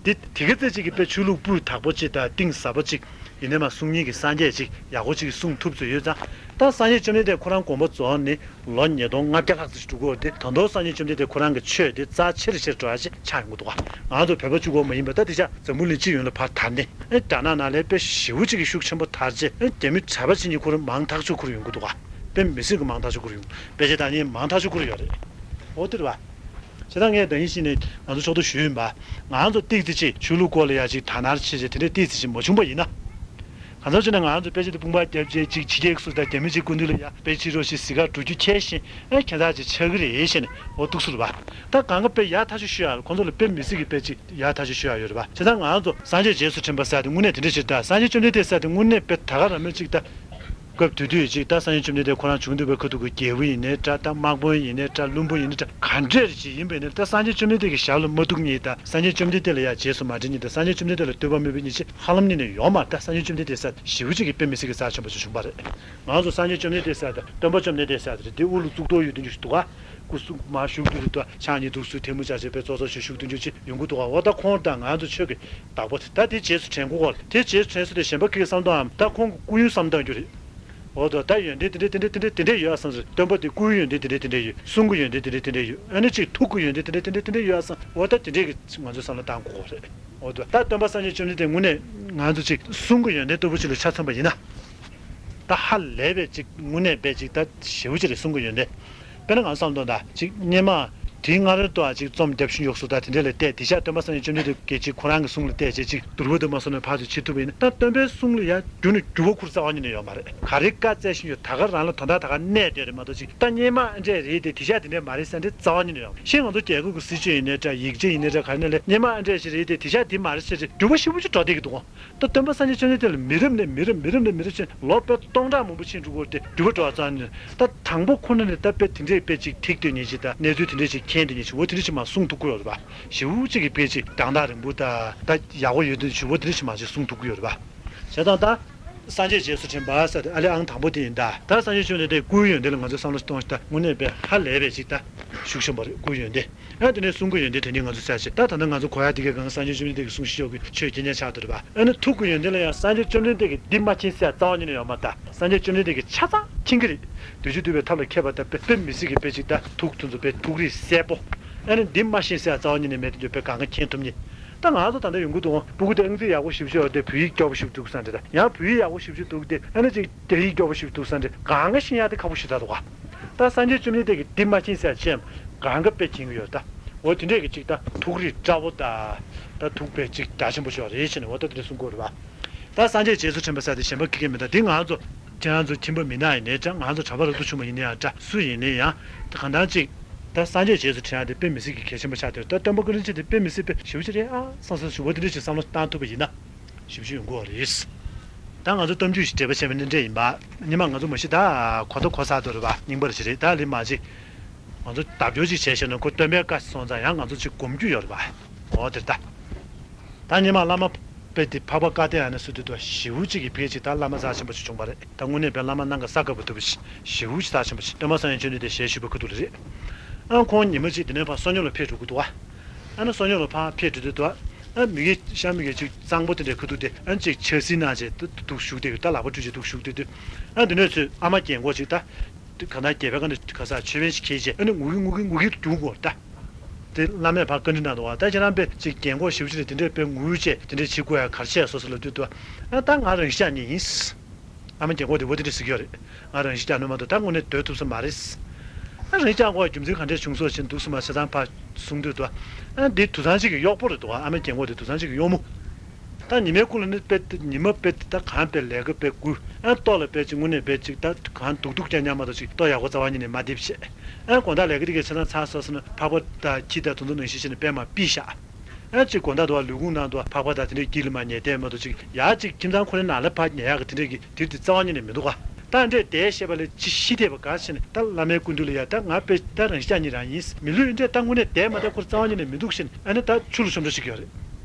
དེ་དེ་ག་ཚད་ཅིག་གི་དཔེ་ཆོས་ལུགས་སྤུས་དག་པོ་ཅིག་དང་གཏིང་ཟབ་པོ་ཅིག་ཡིན་ནའི་མ་གསུང་སྙིང་གི་སངས་རྒྱས་ཅིག་ཡག་པོ་ཅིག་གསུང་ཐུབ་ཚོད་ཡོད་ཙང་། ད་སངས་རྒྱས་བཅོམ་ལྡན་འདས་ཁོ་རང་དགོངས་པ་རྫོགས་ནས་ལོ་ཉིས་སྟོང་ལྔ་བརྒྱ་ལྷག་ཙམ་ཞིག་འགྲོ་གི་ཡོད་དེ། ད་དུང་སངས་རྒྱས་བཅོམ་ལྡན་འདས་ཁོ་རང་གི་ཆོས་དེ་རྩ་ཆེ་རུ་ཆེ་རུ་འགྲོ་ཡ་ཅིག་ཆགས་ཡོང་གི་འདུག་ག་ང་ཚོ་བོད་པ་གཅིག་པོ་མ་ཡིན་པ་ད་དེ་ཆ་འཛམ་བུ་གླིང་སྤྱི་ཡོངས་ལ་ཕར་དར་ནས་ཨེ་རྒྱ་ནག་ནང་ལ་དཔེ་ཞེ་པོ་ཅིག་གི་ཤུགས་ཆེན་པོ་དར་རྗེས་ཨེ་རྒྱ་མི་གྲྭ་པ་ཅིག་གཉིས་ཁོ་རང་མང་ཐག་ཆོད་ཁོ་རང་ཡོང་གི་འདུག་ག་དཔེ་མི་སྲིད་ཀྱི་མང་ཐག་ཆོད་ཁོ་རང་ཡོང་། དཔེ་ཆ་ད་ནི་མང་ཐག་ཆོད་ཁོ་རང་ཡོད་རེད། འོ་དེ་རེད་བ། བྱས་ཙང་ངས་ད་ཡིན་ཞིག་ནས་ང་ཚོ་ཕྱོགས་གཏོགས་ཞུས་ཡིན་པ། ང་ཚོ་ཏིག་ཙི་ཅིག་ཆོས་ལུགས་སྐོར་ལ་ཡ་ཅིག་དག་སྣང་བྱེད་ཅིག་དེ་འདྲའི་ཏིག་ཙི་ཅིག་མ་བྱུང་པ་ཡིན་ན། གང་ཟག་ཅིག་ནས་ང་ཚོ་དཔེ་ཆ་དེ་དཔུང་པ་བརྒྱབ་རྗེས་ཅིག་ཕྱི་རྒྱལ་སུ་དང་རྒྱ་མི་ཅིག་སྐུ་མདུན་ལ་ཡ་དཔེ་ཕྱི་རོལ་ཞིག་གཟིགས་ག་འགྲོ་རྒྱུ་ཁས་ཤིང་ཨེ་ཁྱེད་ཚོ་ཅིག་ཆགས་ཀྱི་རེད་ཞེས་ནས་འོ་འདུག་སེ་རེད་བ། ད་གང་ག་དཔེ་ཡག་ཐག་ཆོད་ཞུ་ཡ་ཁོང་ཚོ་ལ་དཔེ་མི་སྲིད་ཀྱི་དཔེ་ཅིག་ཡག་ཐག་ཆོད་ཞུ་ཡ་ཡོད་རེད་བ། བྱས་ཙང་ང་ཚོ་སངས་རྒྱས་རྗེས་སུ་དྲན་པ་ཟེར་དེ་དངོས་གནས་དེ་འདྲ་ཞིག་ད་སངས་རྒྱས་བཅོམ་ལྡན་འདས་ཟེར་དེ་དངོས་གནས་དཔེ་ད་ག་རང་མོས་ཅིག་ད། སྐབས་དེ་དུས་ཅིག་ད་སངས་རྒྱས་བཅོམ་ལྡན་འདས་ཁོ་རང་བྱུང་འདུག་པའི་ཁ་ཐུག་གི་རྒྱལ་པོ་ཡིན་ནའི་འདྲ། ད་དམག་དཔོན་ཡིན་ནའི་འདྲ། བློན་པོ་ཡིན་ནའི་འདྲ། ག་འདྲས་ཅིག་ཡིན་པ་ཡིན་ནའི་ད་སངས་རྒྱས་བཅོམ་ལྡན་འདས་ཀྱི་ཞབས་ལ་མ་གཏུགས་མཁན་དང་སངས་རྒྱས་བཅོམ་ལྡན་འདས་ལ་རྗེས་སུ་མ་འབྲང་མཁན་དང་སངས་རྒྱས་བཅོམ་ལྡན་འདས་ལ་བསྟོད་པ་སྨོན་པའི་ཉིན་ཅིག་ཧ་ལམ་གཉིས་ནས་ཡོད་མ་རེད། ད་སངས་རྒྱས་བཅོམ་ལྡན་འདས་ཟེར་ཞེ་པོ་ཅིག་གི་དཔེ་མི་སྲིད་ཀྱི་རྩ་ཆེན་པོ་ཅིག་བྱུང་བ་རེད། ང་ཚོ་སངས་རྒྱས་བཅོམ་ལྡན་འདས་ཟེར་དང་སྟོན་པ་བཅོམ་ལྡན་འདས་ཟེར་དེ་རེད། དེ་དབུ་ལ་གཙུག་ཏོར་ཡོད་དུས་ཅིག་འདུག་ག་སྐུ་གཟུགས་མར་བཞུགས་དུས་དུ་ཕྱག་གཉིས་འདུག་སུ་ཐལ་མོ་སྦྱར་བྱས་པའི་ཙོག་ཙོག་ཞིག་བཞུགས་དུས་ཅིག་ཡོང་གི་འདུག་ག་འོ་ད་ཁོང་དང་ང་ཚོ་ཆོས་ཀྱི་བདག་པོ་དེ་ད་དེ་རྗེས་སུ་དྲན་དགོས་གོ། དེ་རྗེས་སུ་དྲན་ས་དེ་གཞན་པ་ཁྱེད་ཀྱི་བསམ་བློའམ་ད་ཁོང་གི་སྐུ་ཡོན་བསམ་བཏང་རྒྱུ་རེད། འོ་ད་ད་ཡོན་ཏན་དེ་འདྲས་དེ་འདྲས་དེ་འདྲས་དེ་འདྲས་ཡོད་ཨ་བསམ་ཟེར། སྟོན་པ་དེ་སྐུའི་ཡོན་ཏན་དེ་འདྲས་དེ་འདྲས་ཡོད། གསུང་གི་ཡོན་ཏན་དེ་འདྲས་དེ་འདྲས་ཡོད། ཨ་ནི་ཅིག་ཐུགས་ཀྱི་ཡོན་ཏན་དེ་འདྲས་དེ་འདྲས་དེ་འདྲས་ཡོད་ཨ་བསམ། འོ་ད་དེ་འདྲས་ཀྱི་ང་ཚོས་བསམ་བློ་བཏང་དགོས་གོ་རེད། འོ་ད་ད་སྟོན་པ་སངས་རྒྱས་བཅོམ་ལྡན་འདས་དངོས་གནས་ང་ཚོ་ཅིག་གསུང་གི་ཡོན་ཏན་ལྟ་བུ་ཅིག་ལ་ཆ་མཚོན་པ་ཡིན་ན། ད་ཧ་ལས་པའི་ཅིག་དངོས་གནས་པའི་ཅིག་ད་ཞེ་པོ་ཅིག་རེད་གསུང་གི་ཡོན་ཏན། དཔེར་ན་ང་བསམ་དོན་དག་ཅིག་སྔོན་མ་དེའི་སྔ་རོལ་ཏུ་ཅིག་རྩོམ་རྒྱབ་ཤིང་ཡོག་སུ་དང་དེ་འདྲས་ལ་བལྟས་དེ་ཤ་སྟོན་པ་སངས་རྒྱས་བཅོམ་ལྡན་འདས་ཀྱིས་ཅིག་ཁོ་རང་གི་གསུང་ལ་བལྟས་བྱས་ཅིག་བསྡུར་བ་དུ་མ་སོང་ནས་ཕར་ཚུར་བྱེད་ཐུབ་པ་ཡིན་ན། ད་སྟོན་པའི་གསུང་ལ་ཡང་རྒྱུ་ནས་འགྱུར་བ་ཁུར་རྩ་བ་ཉིད་ནས་ཡོད་མ་རེད། ག་རེ་བཀའ་སྩལ་བཞིན་ཡོད་ད་ག་རང་ལ་དོན་དག་ད་ག་གནས་བསྡད་རེད་མ་གཏོགས་ཅིག་ད་སྔོན་མ་ཨ་འདྲས་རེད་དེ་དེ་ཤ་དེ་འདྲས་མ་རེད་ཟེར་འདྲས་རྩ་བ་ཉིད་ནས་ཡོད་མ་རེད། ཤིང་ང་ཚོ་རྒྱལ་ཁབ་ཀྱི་སྲིད་བྱུས་ཡིན་ནའི་འདྲ་ཡིག་ཆ་ཡིན་ནའི་འདྲ་ག་རེ་ནས་ལས་སྔོན་མ་ཨ་འདྲས་ཞིག་རེད་དེ་དེ་ཤ་དེ་མ་རེད་ཟེར་རེད་འགྱུར་བ་ཞེ་པོ་ཅིག་འགྲོ་བསྡད་ཀྱི་འདུག་གོ། ད་སྟོན་པ་སངས་རྒྱས་བཅོམ་ལྡན་འདས་ལ་མི་རབས་ནས་མི་རབས་མི་རབས་ནས་མི་རབས་ཕྱིན་ལོ་དཔེ་སྟོང་ཕྲག་མང་པོ་ཕྱིན་འགྲོ་གི་ཡོད་དེ་འགྱུར་བ་འགྲོ་བ་ཙམ་ནས་ད་དང་པོ་ཁོ་ན་ནས་ད་དཔེ་དེ་འདྲས་དཔེ་ཅིག་ཐིག་སྟོན་ཉེན་ཅིག་ད་གནས་ཚུལ་དེ་འདྲས་ཅིག་མཁྱེན་ཏེ་ཉེན་ཅིག་འོ་དེ་འདྲས་ཅིག་མ་གསུང་ཐུབ་ཀྱི་ཡོད་རེད་པ། ཞེ་པོ་ཅིག་གི་དཔེ་ཅིག་དང་ཐག་རིང་པོ་ད་ད་ཡག་པོ་ཡོད་དུས་ཞེ་པོ་དེ་འདྲས་ཅིག་མ་ཅིག་གསུང་ཐུབ་ཀྱི་ཡོད་རེད་པ། བྱས་ཙང་ད་སངས་རྒྱས་རྗེས་སུ་དྲན་པ་ཟེར་ཏེ་ཨ་ལེ་ཨང་དང་པོ་དེ་ཡིན་ད། ད་སངས་རྒྱས་བཅོམ་ལྡན་འདས་སྐུའི་ཡོན་ཏན་ལ་ང་ཚོས་བསམ་བློ་གཏོང་ཞིག་ད་དངོས་གནས་དཔེ་ཧ་ལས་པའི་ཅིག་ད་ཤུགས་ཆེན་པོ་རེད་སྐུའི་ཡོན་ཏན། ཨ་དེ་ནས་གསུང་གི་ཡོན་ཏན་དེ་ནི་ང་ཚོ་གསལ་བྱེད་ད་ད་ལྟ་ང་ཚོ་གོ་ཡ་དེ་གའི་སྒང་སངས་རྒྱས་བཅོམ་ལྡན་འདས་ཀྱི་གསུང་ཞིག་ཡོད་གི་ཆོས་རྒྱན་ཆ་ཆགས་འདུག་རེད་པ། ཨ་ནི་ཐུགས་ཀྱི་ཡོན་ཏན་ལ་ཡང་སངས་རྒྱས་བཅོམ་ལྡན་འདས་ཀྱིས་འདི་མ་མཁྱེན་ཟེར་རྩ་བ་ཉིད་ནས་ཡོད་མ་རེད། སངས་རྒྱས་བཅོམ་ལྡན་འདས་ཀྱིས་ཆ་ཚང་མཁྱེན་གྱི་རེད། བདུད་རྩི་འདུས་པའི་ཐབས་ལ་མཁས་པ་དང་དཔེ་དཔེ་མི་སྲིད་ཀྱི་དཔེ་ཅིག་ད་ཐུགས་དེ་ཚོ་དཔེ་ཐུགས་རིག་གསལ་པོ། ཨ་ནི་འདི་མ་ཤེས་ཟེར་རྩ་བ་ཉིད་ནས་མེད་དེ་འདུག་དཔེ་གང་ག་མཁྱེན་ཐུབ་ཉེ། ད་ང་ཚོ་ད་ལྟ་ཡོང་གི་འདུག་ཨང་། སྤུ་གུ་དེ་ཨང་རྩིས་ཡག་པོ་ཞེ་པོ་ཅིག་ཡོད་དེ་བོད་ཡིག་སྐྱོ་པོ་ཞེ་པོ་འདུག་བསམ་འདྲ་ད་ཡང་བོད་ཡིག་ཡག་པོ་ཞེ་པོ་ཅིག་འདུག་དེ་ཨ་ནི་ཅིག་རྒྱ་ཡིག་སྐྱོ་པོ་ཞེ་པོ་འདུག་བསམ་འདྲ་གང་ག་ཤེས་ཡག་དེ་ཁག་པོ་ཞེ་དྲག་འདུག་ག་ད་སངས་རྒྱས་བཅོམ་ལྡན་འདས་ཀྱིས་འདི་མ་མཁྱེན་ཟེར་ཅེས་གང་ག་དཔེ་མཁྱེན་གྱི་ཡོད་ད། འོ་དེ་འདྲས་ཀྱི་ཅིག་ད་ཐུགས་རིག་བཀྲ་བོ་ད་ད་ཐུགས་དཔེ་ཅིག་རྒྱ་ཆེན་པོ་ཞིག་རེད་ཅེས་ནས་འོ་ད་དེ་འདྲ་གསུང་གི་ཡོད་རེད་པ། ད་སངས་རྒྱས་རྗེས་སུ་དྲན་པ་ཟེར་དེ་གཞན་པ་ཁྱེད་ཀྱིས་མི་ད་དེ་ང་ཚོ་ཁྱེད་རང་ཚོ་ཁྱིམ་པ་མི་ནག་ཡིན་ནའི་འདྲ་ང་ཚོ་གྲྭ་པ་རབ་ཏུ་བྱུང་བ་ཡིན་ནའི་ཡང་འདྲ་སུ་ཡིན་ནའི་ཡང་ད་གང་ལྟར་ཅིག་ད་སངས་རྒྱས་རྗེས་སུ་དྲན་ཡག་དེ་དཔེ་མི་སྲིད་ཀྱི་གལ་ཆེན་པོ་ཆགས་དེ་ད་སྟོན་པ་ཀུན་རིན་ཆེན་དེ་དཔེ་མི་སྲིད་དཔེ་ཞེ་པོ་ཅིག་རེད་ཨ་བསམ་བསམ་ཞུ་བ་དེ་འདྲ་ཞིག་བསམ་བློ་བཏང་ཐུབ་པ་ཡིན་ན་ཞེ་པོ་ཅིག་ཡོང་གི་ཡོད་རེད། ད་ང་ཚོ་གཏམ་རྒྱུད་ཞིག་འགྲེལ་པ་བྱས་པ་ནི་འདྲ་ཡིན་པ། སྔོན་མ་ང་ཚོ་མ་གཞི་ད་གོ་ཐོས་གོ་ས་དོ་རེད་པ་རྙིང་པ་རེད་ཅིག་རེད་ད་ལི་མ་ཅིག་ང་ཚོ་བརྡ་སྦྱོར་ཅིག་བྱས་ཤེ་ན་ཁོ་སྟོན་པའི་བཀའ་སོང་ཙང་ཡང་ང་ཚོ་ཅིག་སྒོམ་རྒྱུ་ཡོད་རེད་པ། འོ་དེ་ད། ད་སྔོན་མ་བླ་མ་དཔེ་དེ་འཕགས་པ་བཀའ་བསྟན་ཨ་ནི་སུ་དེ་དོ་ཞེ་པོ་ཅིག་གི་ཕལ་ཆེར་ད་བླ་མ་རྩ་ཆེན་པོ་ཞིག་བྱུང་བ་རེད། ད་དངོས་གནས་དཔེ་བླ་མ་སྣ་འགའ་ས་དགའ་བ་ཐུབ་པ་ཞེ་པོ་ཅིག་རྩ་ཆེན་པོ་ཞིག་སྟོན་པ་སངས་རྒྱས་བཅོམ་ལྡན་འདས་ཞལ་བཞུགས་པའི་ཁ་ཐུག་ལ་རེད། ཨ་ཁོང་ཉི་མ་གཅིག་དེ་ནས་ཕར་བསོད་སྙོམས་ལ་ཕེབས་འགྲོ་གི་འདུག་བ། ཨ་ནི་བསོད་སྙོམས་ལ་ཕར་ཕེབས་འགྲོ་དུས་འདུག་བ། ཨ་མི་གི་ཤ་མི་གི་ཅིག་གཙང་པོ་དེ་འདྲའི་ཁ་ཐུག་དེ་ཨ་ཅིག་ཕྱག་སྲིད་གནང་བྱས་ད་འདུག་བཞུགས་བསྡད་ཀྱི། ད་ལག་པ་བཀྲུས་བྱས་འདུག་བཞུགས་བསྡད་དུས། ཨ་དེ་ནས་ཚུར་ཨ་མ་རྒན་གོག་ཅིག་ད། གང་ལྟར་རྒྱལ་པོའི་བཀའ་འདྲ་ག་ས་མཆོད་པ་ཞིག་འཁྱེར་བྱས་ཨ་ནི་ངུ་གི་ངུ་གི་ངུ་གི་རྒྱུག་གོ་ད། དེ་བླ་མས་ཕར་བཀའ་འདྲི་གནང་འདུག་བ། ད་ཁྱེད་རང་དཔེ་ཅིག་རྒན་གོག་ཞེ་པོ་ཅིག་རེད། དེ་འདྲས་དཔེ་ངུ་བྱས་དེ་འདྲས་བྱེད་དགོས་ཡ་ག་རེ་བྱས་སོང་ཟེར་ལབ་དུས་འདུག་བ། ཨ་ད་ང་རང་ཤི་རྒྱག་མཁན་ཡིན། ཨ་མ་རྒན་གོག་དེ་འོ་དེ་འདྲས་ཟེར་གྱི་ཡོད་རེད། ང་རང་ཤི་རྒྱག་ནི་མ་གཏོགས་ད་དངོས་གནས་སྡོད་ཐུབ་ས་མ་རེད། ཨ་རང་ཤི་རྒྱག་དགོས་རྒྱུ་མཚན་ག་འདྲས་བྱུང་སོང་ཞེས་འདུག་སེ་མར་ཆ་ཚང་ཕར་གསུངས་དུས་འདུག་ཨ་འདི་དུད་ཚང་ཞིག་གི་གཡོག་པོ་རེད་འདུག་ཨ་མ་རྒན་གོག་དེ་དུད་ཚང་ཞིག་གི་གཡོག་མོ། ད་ཉི་མའི་ཁུག་ལ་ནི་དཔེ་ཉི་མ་དཔེ་ད་གང་དཔེ་ལས་ཀ་དཔེ་དགུ། ཨ་ལྟོ་ལ་དཔེ་ཅིག་དངོས་གནས་དཔེ་ཅིག་ད་གང་སྡུག་སྡུག་རྐྱང་རྐྱང་མ་གཏོགས་ཅིག་ལྟོ་ཡག་པོ་རྩ་བ་ཉིད་ནས་མ་འདེབས་བྱས། ཨ་དགོང་དག་ལས་ཀ་དེ་གའི་ཆ་ཚང་ཚར་སོང་ཟེར་ན་ཕག་པ་དང་ཁྱི་དང་དེ་ཚོ་ནང་བཞིན་བྱས་ནས་དཔེ་མར་ཕུད་བཞག་ཨ་ཅིག་དགོང་དག་དུ་བ་ལུས་ཁུངས་ནང་དུ་བ་ཕག་པ་དང་དེ་འདྲའི་དཀྱིལ་ལ་མར་ཉལ་བསྡད་མ་གཏོགས་ཅིག་ཡར་ཅིག་ཁྱིམ་ཚང་ཁོ་རའི་ནང་ལ་ཕར་ཉལ་ཡག་གི་དེ་འདྲའི་གི་དེབ་དེ་རྩ་བ་ཉིད་ནས་མི་འདུག་ག་ད་འདྲས་དེ་བཤད་པ་ལས་ཅི་ཤི་ཐེབས་པ་ག་ཟེར་ནས་ད་བླ་མའི་སྐུ་མདུན་ལ་ཡ་ད་ང་དཔེ་ད་རང་ཤི་རྒྱག་མཁན་རང་ཡིན། མི་ལུས་འདྲས་ད་དངོས་གནས་བསྡད་མ་བསྡད་ཁོ་རྩ་བ་ཉིད་ནས་མི་འདུག་ཟེར་ནས་ཨ་ནི་ད་ཆུ་ལ་ཆོམ་འདྲ་ཞིག་ཡོད་རེད།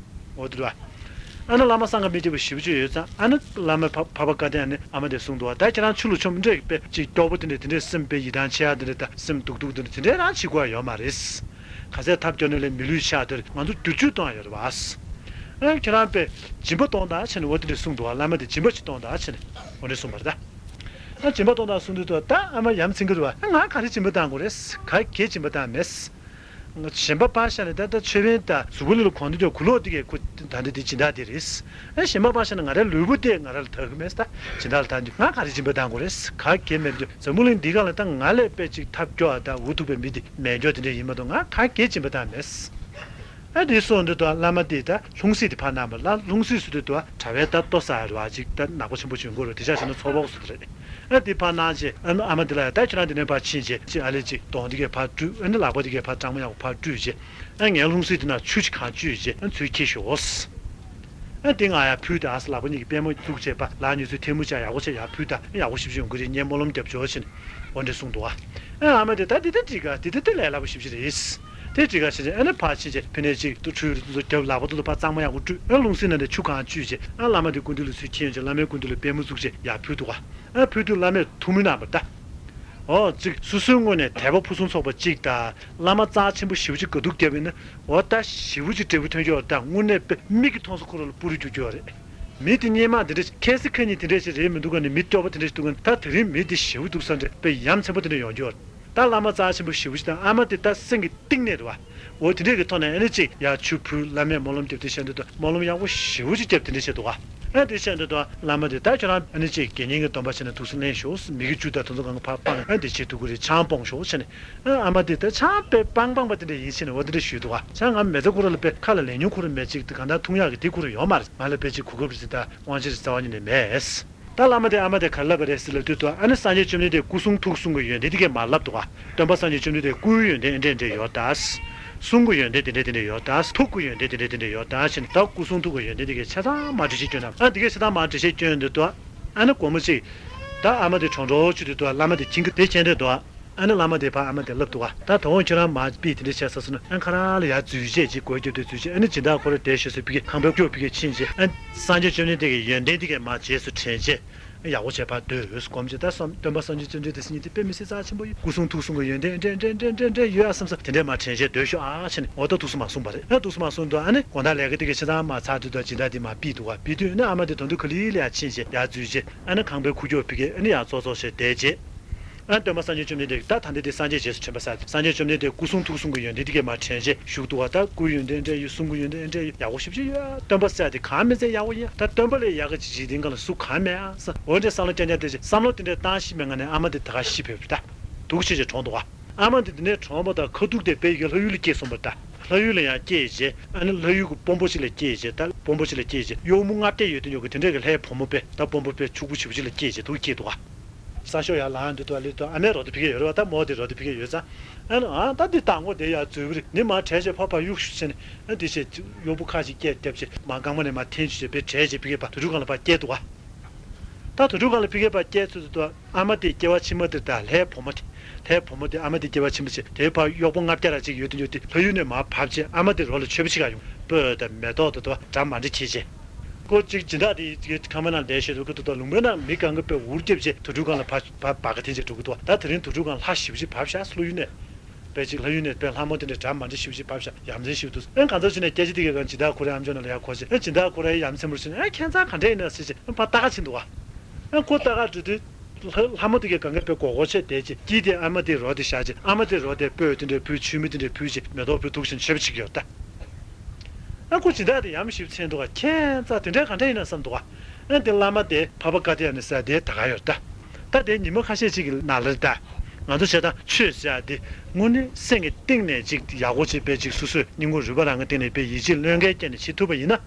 འོ་དེ་རེད་བ། ཨ་ནི་བླ་མ་བསམ་ག་མི་ཁྱབ་པ་ཞེ་པོ་ཅིག་ཡོད་ཙང་ཨ་ནི་བླ་མ་ཕ་ཕ་བ་བཀའ་བསྟན་ཨ་ནི་ཨ་མ་དེ་གསུངས་འདུག་བ། ད་ཁྱེད་རང་ཆུ་ལ་ཆོམ་འདྲས་དཔེ་ཅིག་སྐྱོ་པོ་དེ་འདྲས་དེ་འདྲས་སེམས་དཔེ་ཡིད་ཐང་ཆད་ཡག་དེ་འདྲས་ད་སེམས་སྡུག་སྡུག་དེ་འདྲས་དེ་འདྲས་རང་བྱེད་དགོས་ཡ་ཡོད་མ་རེད། ག་ཚད་ཐབས་སྐྱོ་ནས་ལས་མི་ལུས་ཆགས་དེར་ང་ཚོ་བསྒྱུར་བཅོས་གཏོང་ཡ་ཡོད་རེད་བ། ཨ་ཁྱེད་རང་དཔེ་སྦྱིན་པ་གཏོང་དང་བྱས་ནས་འོ་དེ་འདྲས་གསུངས་འདུག་བ། བླ་མ་དེ་སྦྱིན་པ་ཞིག་གཏོང་དང་བྱས་ནས་འོ་འདྲས་གསུངས་པ་རེད་ད། ཨ་སྦྱིན་པ་གཏོང་དང་གསུངས་དུས་ད་ཨ་མ་ཡ་མཚན་གྱི་རེད་བ། ཨ་ང་ག་རེ་སྦྱིན་པ་གཏང་དགོས་རེད། ག་གེ་སྦྱིན་པ་གཏང་མེད། གཞན་པ་ཕར་བཞག་ནས་ད་ལྟ་མཆོད་པའི་ད་གཟུགས་པོ་ལ་གོང་དུ་ཀྱང་གུ་ལོག་འདི་གའི་ཁུ་ད་འདི་འདི་སྦྱིན་བདག་དེ་རེད། ཨ་གཞན་པ་ཕར་བཞག་ནས་ང་རའི་ལུས་པོ་དེ་ང་ར་ལ་དག་གི་མེད་ད། སྦྱིན་བདག་ལ་ད་འདི་ང་ག་རེ་སྦྱིན་པ་གཏང་དགོས་རེད། ག་གེ་མེད་འདུག་འཛམ་བུ་གླིང་འདི་ག་ལ་ད་ང་ལས་དཔེ་ཅིག་ཐབས་སྐྱོ་བ་ད་འུ་ཐུག་པའི་མི་འདི་མེད་འགྱོ་དེ་འདྲ་ཡིན་མ་གཏོགས་ང་ག་གེ་སྦྱིན་པ་གཏང་མེད། ཨ་དེ་སོང་དུས་ད་བླ་མ་དེ་ད་ལྷུང་བཟེད་དེ་ཕར་གནང་བ་ལ་ལྷུང་བཟེད་ཟེར་དུས་ད་གྲྭ་པའི་ད་ལྟོ་ཟ་ཡ་རེད་བ། ཅིག་ད་ནག་པོ་ཆེན་པོ་བྱུང་དགོས་རེད། དེ་ཆ་བཞག་ན་ཚོགས་པ་ཟེར་དེ་རེད། ཨ་དེ་ཕར་གནང་བྱས་ཨ་ཨ་མ་དེ་ལ་ཡ་ད་ཁྱེད་རང་དེ་ནས་ཕར་ཕྱིན་བྱས་ཅིག་ཨ་ལས་ཅིག་གདོང་དེ་གས་ཕར་བཀྲུས། ཨ་ནི་ལག་པ་དེ་གས་ཕར་གཙང་མ་ཡག་པོ་ཕར་བཀྲུས་བྱས། ཨ་ངའི་ལྷུང་བཟེད་དེ་ན་ཆུ་ཅིག་གང་བཅུས་བྱས་ཨ་ཚུར་འཁྱེར་ཤོག་ཨ་དེ་ང་ཡར་ཕུལ་ད་ཨ་ལག་པ་གཉིས་ཀྱི་པད་མོ་བཙུགས་བྱས་པ་ལག་གཉིས་ཚུར་ཐལ་མོ་སྦྱར་ཡག་པོ་བྱས་ཡར་ཕུལ་ད་ཡག་པོ་ཞིབ་ཞིབ་ཡོང་གི་རེད། ངས་སྨོན་ལམ་རྒྱབ་ཆོག་ཟེར་ནས་འོ་འདྲས་གསུངས་འདུག་ཨ། ཨ་ཨ་མ་དེ་ད་འདི་ད་འགྲིག་ག་འདི་ད་དེ་ལས་སླ་པོ་ཞིབ་ཞིབ་རེད། དེ་འགྲིག་ག་ཟེར་ནས་ཨ་ནི་ཕར་ཕྱིན་བྱས་ཕི་ནས་ཅིག་ཏུ་ཁྲུས་རུ་ཏུ་རྒྱབ་ལག་པ་ཏུ་ཏུ་ཕར་གཙང་མ་ཡག་པོ་བཀྲུས། ཨ་ལྷུང་བཟེད་ནང་ནས་ཆུ་གང་བཅུས་བྱས་ཨ་བླ་མ་དེ་སྐུ་མདུན་ལ་ཚུར་འཁྱེར་ཡོང་བྱས་བླ་མའི་སྐུ་མདུན་ལ་པད་མོ་བཙུགས་བྱས་ཡར་ཕུལ་འདུག་ག་ཨ་ཕུལ་དུས་བླ་མས་ཐུགས་སྨོན་གནང་བ་ད། ཨོ་ཅིག་སོ་སོའི་ངོས་ནས་དད་པ་ཕུན་སུམ་ཚོགས་པ་གཅིག་དང་བླ་མ་རྩ་ཆེན་པོ་ཞེ་པོ་ཅིག་དགའ་སྡུག་བརྒྱབ་ཡིན་ན་འོ་ད་ཞེ་པོ་ཅིག་འབྲས་བུ་ཐོན་རྒྱུ་ཡོད་རེད། ད་དངོས་གནས་དཔེ་མིག་གིས་མཐོང་ས་ཁོ་རང་ལ་སྤུ་རུ་རྒྱུག་རྒྱུ་ཡོད་རེད། མི་དེ་སྙེ་མ་འདི་འདྲ་ཁེ་སི་ཁེ་ཉིན་དེ་འདྲ་ཞིག་རེད་མི་འདུག་ག་ནི་མི་སྐྱོ་པོ་དེ་འདྲ་ཞིག་འདུག་ག་ནི་ད་དེ་རིང་མི་དེ་ཞེ་པོ་འདུག་ས་འདྲ་དཔེ་ཡ་མཚན་པོ་དེ་འདྲ་ཡོང་རྒྱུ་ཡོད་རེད། ད་བླ་མ་རྩ་ཆེན་པོ་ཞེ་པོ་ཞིག་དང་ཨ་མ་དེ་ད་སེམས་ཀྱི་གཏིང་ནས་རེད་བ། འོ་དེ་འདྲས་ཀྱི་ཐོག་ནས་ཨ་ནི་ཅིག་ཡར་ཆུ་ཕུལ་བླ་མས་སྨོན་ལམ་རྒྱབ་དུས་བཤད་འདོད་དོ་སྨོན་ལམ་ཡག་པོ་ཞེ་པོ་ཅིག་རྒྱབ་དེ་འདྲས་བཤད་འདུག་ག་ཨ་དེ་བཤད་འདོད་དོ་བླ་མ་དེ་ད་ཁྱོད་རང་ཨ་ནི་ཅིག་དགེ་བསྙེན་གྱི་སྡོམ་པ་བྱས་ནས་ཐུགས་སུ་ལེན་ཤོག་མི་གི་རྒྱུ་དང་དེ་ཚོ་གང་ག་ཕར་སྤངས་ཨ་དེ་བྱེད་ཐུབ་ཀྱི་རེད། ཆང་སྤོང་ཤོག་བྱས་ནས་ཨ་ཨ་མ་དེ་ད་ཆང་དཔེ་སྤང་སྤང་པ་དེ་འདྲས་ཡིན་ཕྱིན་ནས་འོ་དེ་འདྲས་ཞུས་འདུག་ག་ཆང་ང་མི་ཚེ་ཁོ་ར་ལ་དཔེ་ཁ་ལ་ལས་མྱོང་ཁོ་ར་མེད་ཅིག་དེ་གང་ལྟར་འཐུང་ཡག་གི་དེ་ཁོ་ར་ཡོད་མ་རེད། ང་ལ་དཔེ་ཅིག་གོ་སྐབས་རེ་ཟིག་ད་དབང་ཆ་རེ་རྩ་བ་ཉིད་ནས་མེད། ད་བླ་མ་དེ་ཨ་མ་དེ་ག་རེ་ལབ་པ་རེད་ཟེར་ལབ་དུས་དུ་ཨ་ནི་སངས་རྒྱས་བཅོམ་ལྡན་འདས་སྐུ་གསུང་ཐུགས་གསུམ་གྱི་ཡོན་ཏན་དེ་གས་མར་ལབ་འདུག་ག་སྟོན་པ་སངས་རྒྱས་བཅོམ་ལྡན་འདས་སྐུའི་ཡོན་ཏན་ཨེ་འདྲས་འདྲས་ཡོད་ད། གསུང་གི་ཡོན་ཏན་དེ་འདྲས་དེ་འདྲས་ཡོད་ད། ཐུགས་ཀྱི་ཡོན་ཏན་དེ་འདྲས་དེ་འདྲས་ཡོད་ད་ཞེས་ནས་ད་སྐུ་གསུང་ཐུགས་ཀྱི་ཡོན་ཏན་དེ་གས་ཆ་ཚང་མར་འགྲེལ་བཤད་སྐྱོན་ན་ཨ་དེ་གས་ཆ་ཚང་མར་འགྲེལ་བཤད་སྐྱོན་དུས་དུ་ཨ་ནི་སྒོར་མོ་གཅིག་ད་ཨ་མ་དེ་གྲོང་གྲོང་ཆུ་དུས་དུ་བླ་མ་དེ་ཁྱིང་གི་དེ་མཁྱེན་དུས་དུ་ཨ་ནི་བླ་མ་དེ་ཕར་ཨ་མ་དེ་ལབ་འདུག་ག་ད་དོ་དགོང་ཁྱོད་རང་མར་པི་དེ་འདྲས་བྱས་ས་སོང་ན་ཨ་ཁ་ར་ལ་ཡར་འཛུལ་བྱས་ཅིག་སྒོ་རྒྱབ་དེ་འཛུལ་བྱས་ཨ་ནི་སྦྱིན་བདག་ཁོ་ར་དེ་ཞོ་སོ་ཕི་གེ་ཁང་པའི་སྐྱོ་ཕི་གེ་ཕྱིན་བྱས་ཨ་སངས་རྒྱས་བཅོམ་ལྡན་འདས་ཀྱི་ཡོན་ཏན་དེ་གས་མར་རྗེས་སུ་དྲན་བྱས། ཡག་པོ་བྱས་ཕར་སྡོད་སྒོམ་བྱས་ད་བསམ་སྟོན་པ་སངས་རྒྱས་བཅོམ་ལྡན་འདས་སྙིང་ཐིག་དཔེ་མི་སྲིད་རྩ་ཆེན་པོ་ཡོད། སྐུ་གསུང་ཐུགས་གསུང་གི་ཡོན་ཏན་འདྲེ་འདྲེ་འདྲེ་འདྲེ་འདྲེ་ཡོད་ཨ་བསམ་ས་དེ་འདྲས་མར་དྲན་བྱས་སྡོད་ཤོག་ཨ་བྱས་ནས་འོ་ད་ཐུགས་སུ་མ་སོང་བ་རེད། ཨ་ཐུགས་སུ་མ་སོང་དུས་ཨ་ནི་དགོང་དག་ལས་ཀ་དེ་གས་ཆ་ཚང་མ་ཚར་དུས་ད་སྦྱིན་བདག་དེ་མར་ཕུད་འདུག་ག་ཕུད་དུས་ཨ་ནི་ཨ་མ་དེ་དོན་དུ་ག་ལེར་ལ་ཡར་ཕྱིན་བྱས་ཡར་འཛུལ་བྱས་ཨ་ནི་ཁང་པའི་ཁུག་ཀྱོག་ཕི་གེ་ཨ་ནི་ཡར་ཙོག་ཙོག་བྱས་བསྡད་བྱས། ཨ་སྟོན་པ་སངས་རྒྱས་བཅོམ་ལྡན་འདས་ད་ད་འདི་དེ་སངས་རྒྱས་རྗེས་སུ་དྲན་པ་ས་སངས་རྒྱས་བཅོམ་ལྡན་འདས་སྐུ་གསུང་ཐུགས་གསུང་གི་ཡོན་ཏན་དེ་གས་མར་དྲན་བྱས་བཞུགས་འདུག་ག་ད་སྐུའི་ཡོན་ཏན་འདྲེ་ཡོད་གསུང་གི་ཡོན་ཏན་འདྲེ་ཡོད་ཡག་པོ་ཞེ་པོ་ཅིག་ཡོད། སྟོན་པ་ཟེར་ཡ་དེ་གང་མི་ཚད་ཡག་པོ་ཡིན། ད་སྟོན་པ་ལས་ཡག་ག་ཅིག་འཇིག་རྟེན་སྒང་ལ་སུ་གང་མེད་ཨ་ས་འོ་འདྲས་བསམ་བློ་རྐྱང་རྐྱང་དེ་བྱས་བསམ་བློ་དེ་འདྲས་བཏང་ཤེས་མེད་ངང་ནས་ཨ་མ་དེ་ད་ག་ཤི་བས་པ་རེད། ད་སྡུག་ཆེ་ཆེ་གྲོངས་འདུག་ག་ཨ་མ་དེ་དེ་ནས་གྲོངས་པ་དང་ཁ་ཐུག་དེ་དཔེ་ཡི་གེ་ལྷ་ཡུལ་ལ་སྐྱེས་སོང་བ་རེད། ད་ལྷ་ཡུལ་ལ་ཡང་སྐྱེས་བྱས་ཨ་ནི་ལྷ་ཡུལ་གྱི་དཔོན་པོ་ཞིག་ལ་སྐྱེས་བྱས་ད་དཔོན་པོ་ཞིག་ལ་སྐྱེས་བྱས་གཡོག་མོ་ལྔ་བརྒྱ་ཡོད་དེ་ཉོ་གི་དེ་འདྲས་ཀྱི་ལྷའི་བུ་མོ་དཔེ་ད་དཔོན་པོ་དཔེ་ཕྱུག་པོ་ཞེ་པོ་ཅིག་ལ་སྐྱེས་བྱས་འདུག་སྐྱེས་འདུག་ག་ས་ཤོག་ཡར་ལངས་དུས་ད་ལི་ད་ཨ་མའི་རོ་དེ་ཕི་གེ་ཡོད་རེད་བ། ད་མོ་དེ་རོ་དེ་ཕི་གེ་ཡོད་ཙང་ཨ་ནི་ཨ་ད་འདི་དང་པོ་དེ་ཡར་འཛུལ་བ་རེད། ནི་མར་བྲལ་བྱས་ཕར་ཕར་གཡུག་ཞུ་བྱས་ནས་ཨ་འདི་བྱས་གཡོག་པོ་ཁ་ཞིག་སྐད་བརྒྱབ་བྱས་མར་རྐང་པ་ནས་མར་འཐེན་ཞུ་བྱས་ཕར་བྲལ་བྱས་ཕི་གེ་ཕར་དུར་ཁྲོད་སྒང་ལ་ཕར་བསྐྱལ་འདུག་ག་ད་དུར་ཁྲོད་སྒང་ལ་ཕི་གེ་ཕར་བསྐྱལ་ཚུལ་དུ་ཨ་མ་དེ་སྐྱེ་བ་ཕྱི་མ་དེར་ད་ལྷའི་བུ་མོ་དེ་ལྷའི་བུ་མོ་དེ་ཨ་མ་དེ་སྐྱེ་བ་ཕྱི་མ་བྱས་དེའི་ཕར་གཡོག་པོ་ལྔ་བརྒྱ་ར་ཅིག་ཡོད་དེ་ཡོད་དེ་ལྷ་ཡུལ་ནས་མར་བབས་བྱས་ཨ་མ་དེ་རོ་ལ་མཆོད་པ་ཞིག་ག་ཡོང་སྤོས་དང་མེ་ཏོག་དང་དུ་བ་གྲ་མ་འདྲ་བྱས་བྱས། ཁོ་གཅིག་སྦྱིན་བདག་དེ་ཁང་པའི་ནང་བསྡད་བཞིན་འདུག་གི་འདུག་ད་ལུང་པའི་ནང་མི་གང་གི་དཔེ་འུར་བརྒྱབ་བྱས་དུར་ཁྲོད་སྒང་ལ་ཕར་ཕར་སྦ་ག་འཐེན་བྱས་འགྲོ་གི་འདུག་ད་དེ་རིང་དུར་ཁྲོད་སྒང་ལ་ལྷ་ཞེ་པོ་ཅིག་བབས་ཤག་ལྷ་ཡུལ་ནས། པའི་ཅིག་ལྷ་ཡུལ་ནས་པའི་ལྷ་མོ་དེ་འདྲ་འདྲ་མ་འདྲ་ཞིབ་ཞིབ་བབས་ཤག་ཡ་མཚན་ཞིབ་འདུག་ཨེ་གང་ཚོད་བྱས་ནས་སྐད་ཆ་དེ་གའི་སྒང་སྦྱིན་བདག་ཁོ་རའི་ཨམ་ཅོག་ནང་ལ་ཡར་འཁོར་བྱས། ཨེ་སྦྱིན་བདག་ཁོ་རའི་ཡ་མཚན་མོར་བྱས་ནས་ཨེ་ཁྱད་མཚར་ག་འདྲ་ཡིན་ན་ཟེར་བྱས་ཨེ་ཕར་ལྟ་ག་ཕྱིན་འདུག་ག་ཨེ་ཁོ་ལྟ་ག་འགྲོ་དུས། ལྷ་ལྷ་མོ་དེ་གའི་སྒང་ག་པའི་མགོ་སྐོར་བྱས་བསྡད་བྱས། དཀྱིལ་དེ་ཨ་མ་དེའི་རོ་དེ་བཞག་བྱས། ཨ་མ་དེའི་རོ་དེ་སྤོས་དེ་འདྲའི་ཕུལ། མཆོད་མེ་དེ་འདྲའི་ཕུལ་བྱས་མེ་ཏོག་ཕུལ་འདུག་བྱས་ནས་མཆོད་པ་བྱེད་ཀྱི་ཡོད་ད། ཨ་ཁོ་སྦྱིན་བདག་དེ་ཡ་མཚན་ཞིབ་འཚོལ་འདུག་ག་ཁྱད་མཚར་དེ་འདྲ་ག་འདྲ་ཡིན་ན་བསམ་འདུག་ག་ཨ་དེ་བླ་མ་དེ་འཕགས་པ་ཀ་ཏྱ་ཡ་ན་ཟེར་དེ་ད་ག་ཡོད་ད། ད་དེ་ཉི་མ་ཁ་ཤས་ཅིག་གི་ནང་ལ་ད། ང་ཚོ་བྱས་ཙང་ཆོས་ཟེར་ཡ་དེ་དངོས་གནས་སེམས་ཀྱི་གཏིང་ནས་ཅིག་ཡག་པོ་ཅིག་དཔེ་ཅིག་སོ་སོས་སྙིང་ཁུང་རུས་པ་རང་གི་སྟེང་ནས་དཔེ་ཡིད་ཆེས་བློས་འགེལ་བསྐྱེད་ནས་བྱེད་ཐུབ་པ་ཡིན་ན།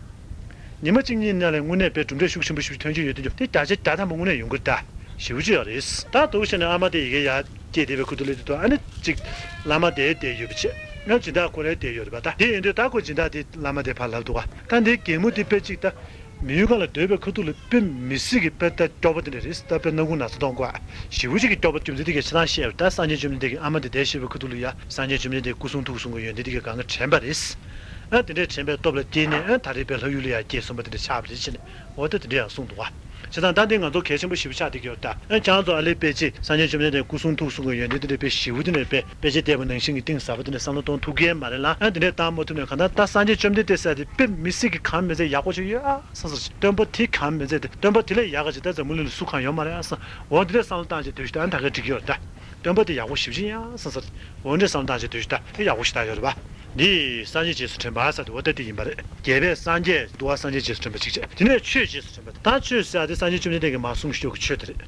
ཉི་མ་གཅིག་གཉིས་ནང་ལ་དངོས་གནས་དཔེ་གྲུབ་འབྲས་ཤུགས་ཆེན་པོ་ཞིག་ཐོན་རྒྱུ་ཡོད་དེ་འདུག་དེ་བརྒྱ་ཆ་བརྒྱ་ཐམ་པ་དངོས་གནས་ཡོང་གི་རེད་ད། ཞེ་པོ་ཅིག་ཡོད་རེད། ད་འདུག་བྱས་ནས་ཨ་མ་དེ་ཡི་གེ་ཡར་སྐྱེས་བསྡད་པའི་ཁུ་ཐུག་ལ་དེ་ཐོག་ཨ་ནི་ཅིག་བླ་མ་དེ་བསྡད་ཡོད་པ་བྱས། ཡང་སྦྱིན་བདག་ཁོ་རེ་བསྡད་ཡོད་རེད་པ། ད་དེ་ཡིན་དུས་ད་ཁོ་སྦྱིན་བདག་དེ་བླ་མ་དེ་ཕར་ལབ་འདུག་ག་ད་འདི་རྒན་མོ་དེ་དཔེ་ཅིག་ད། མི་ཡུལ་ཁ་ལ་སྡོད་པའི་ཁ་ཐུག་ལ་དཔེ་མི་སྲིད་ཀྱི་དཔེ་ལྟ་སྐྱོ་པོ་དེ་འདྲ་རེད། ད་དཔེ་སྣ་ཁུག་ན་ཚ་གཏོང་དགོས་ཞེ་པོ་ཅིག་གི་སྐྱོ་པོ། རྒྱུ་མཚན་དེ་གའི་ཕྱི་ནང་བཤད་ཡོད་ད། སངས་རྒྱས་བཅོམ་ལྡན་འདས་ཀྱིས་ཨ་མ་དེ་བསྡད་ཤེས་པའི་ཁ་ཐུག་ལ་ཡ་སངས་རྒྱས་བཅོམ་ལྡན་འདས་སྐུ་གསུང་ཐུགས་གསུང་གི་ཡོན་ཏན་དེ་གའི་སྒང་ག་དྲན་པ་རེད། ཨ་དེ་འདྲས་དྲན་པའི་སྟོབས་ལ་སྐྱེས་ནས་ཨ་ད་རེས་དཔེ་ལྷ་ཡུལ་ལ་ཡ་སྐྱེས་སོང་པ་དེ་འདྲ་ཆགས་པ་རེད་ཟེར་ནས་འོ་ད་དེ་འདྲ་ཡང་གསུངས་འདུག་ག་བྱས་ཙང་ད་འདི་ང་ཚོ་གལ་ཆེན་པོ་ཞེ་པོ་ཆགས་བསྡད་ཀྱི་ཡོད་ད། ཨ་ཁྱེད་རང་ཚོ་ཨ་ལེ་དཔེ་ཅིག་སངས་རྒྱས་བཅོམ་ལྡན་འདས་སྐུ་གསུང་ཐུགས་གསུང་གི་ཡོན་ཏན་དེ་འདྲ་དཔེ་ཞེ་པོ་དེ་འདྲ་དཔེ་དཔེ་ཆ་བལྟས་པ་ནང་བཞིན་གྱི་གཏིང་ཟབ་པ་དེ་འདྲ་བསམ་བློ་གཏོང་ཐུབ་ཀྱི་མ་རེད་ལ། ཨ་དེ་འདྲས་བཏང་མ་ཐུབ་ནས་གང་ལྟར་ད་སངས་རྒྱས་བཅོམ་ལྡན་འདས་ཟེར་དེ་དཔེ་མི་སྲིད་ཀྱི་གང་མི་ཚད་ཡག་པོ་ཅིག་ཡོད་ཨ་བསམ་སོང་། སྟོན་པ་དེ་གང་མི་ཚད་དེ་སྟོན་པ་དེ་ལས་ཡག་ག་ཅིག་ད་འཛམ་བུ་གླིང་ལ་སུ་གང་ཡོད་མ་རེད་ཨ་བསམ། འོ་འདི་འདྲས་བསམ་བློ་བཏང་བྱས་སྡོད་ཤིག་ད་ཨ་ད་ག་འགྲིག་གི་ཡོད་རེད་ད། སྟོན་པ་དེ་ཡག་པོ་ཞེ་པོ་ཅིག་ཡིན་ཨ་བསམ་སོང་། འོ་འདི་བསམ་བློ་བཏང་བྱས་སྡོད་ཤིག་ད་དེ་ཡག་པོ་ཞེ་དྲག་ཡོད་རེད་པ། འདི་སངས་རྒྱས་རྗེས་སུ་དྲན་པ་ཟེར་དེ་འོ་ད་དེ་ཡིན་པ་རེད། རྒྱལ་བས་སངས་རྒྱས་འདུལ་བ་སངས་རྒྱས་རྗེས་སུ་དྲན་པ་གཅིག་བྱས། དེ་ནས་ཆོས་རྗེས་སུ་དྲན་པ། ད་ཆོས་ཟེར་ཡ་དེ་སངས་རྒྱས་བཅོམ་ལྡན་འདས་ཀྱིས་མར་གསུངས་ཤོག་གི་ཆོས་དེ་རེད།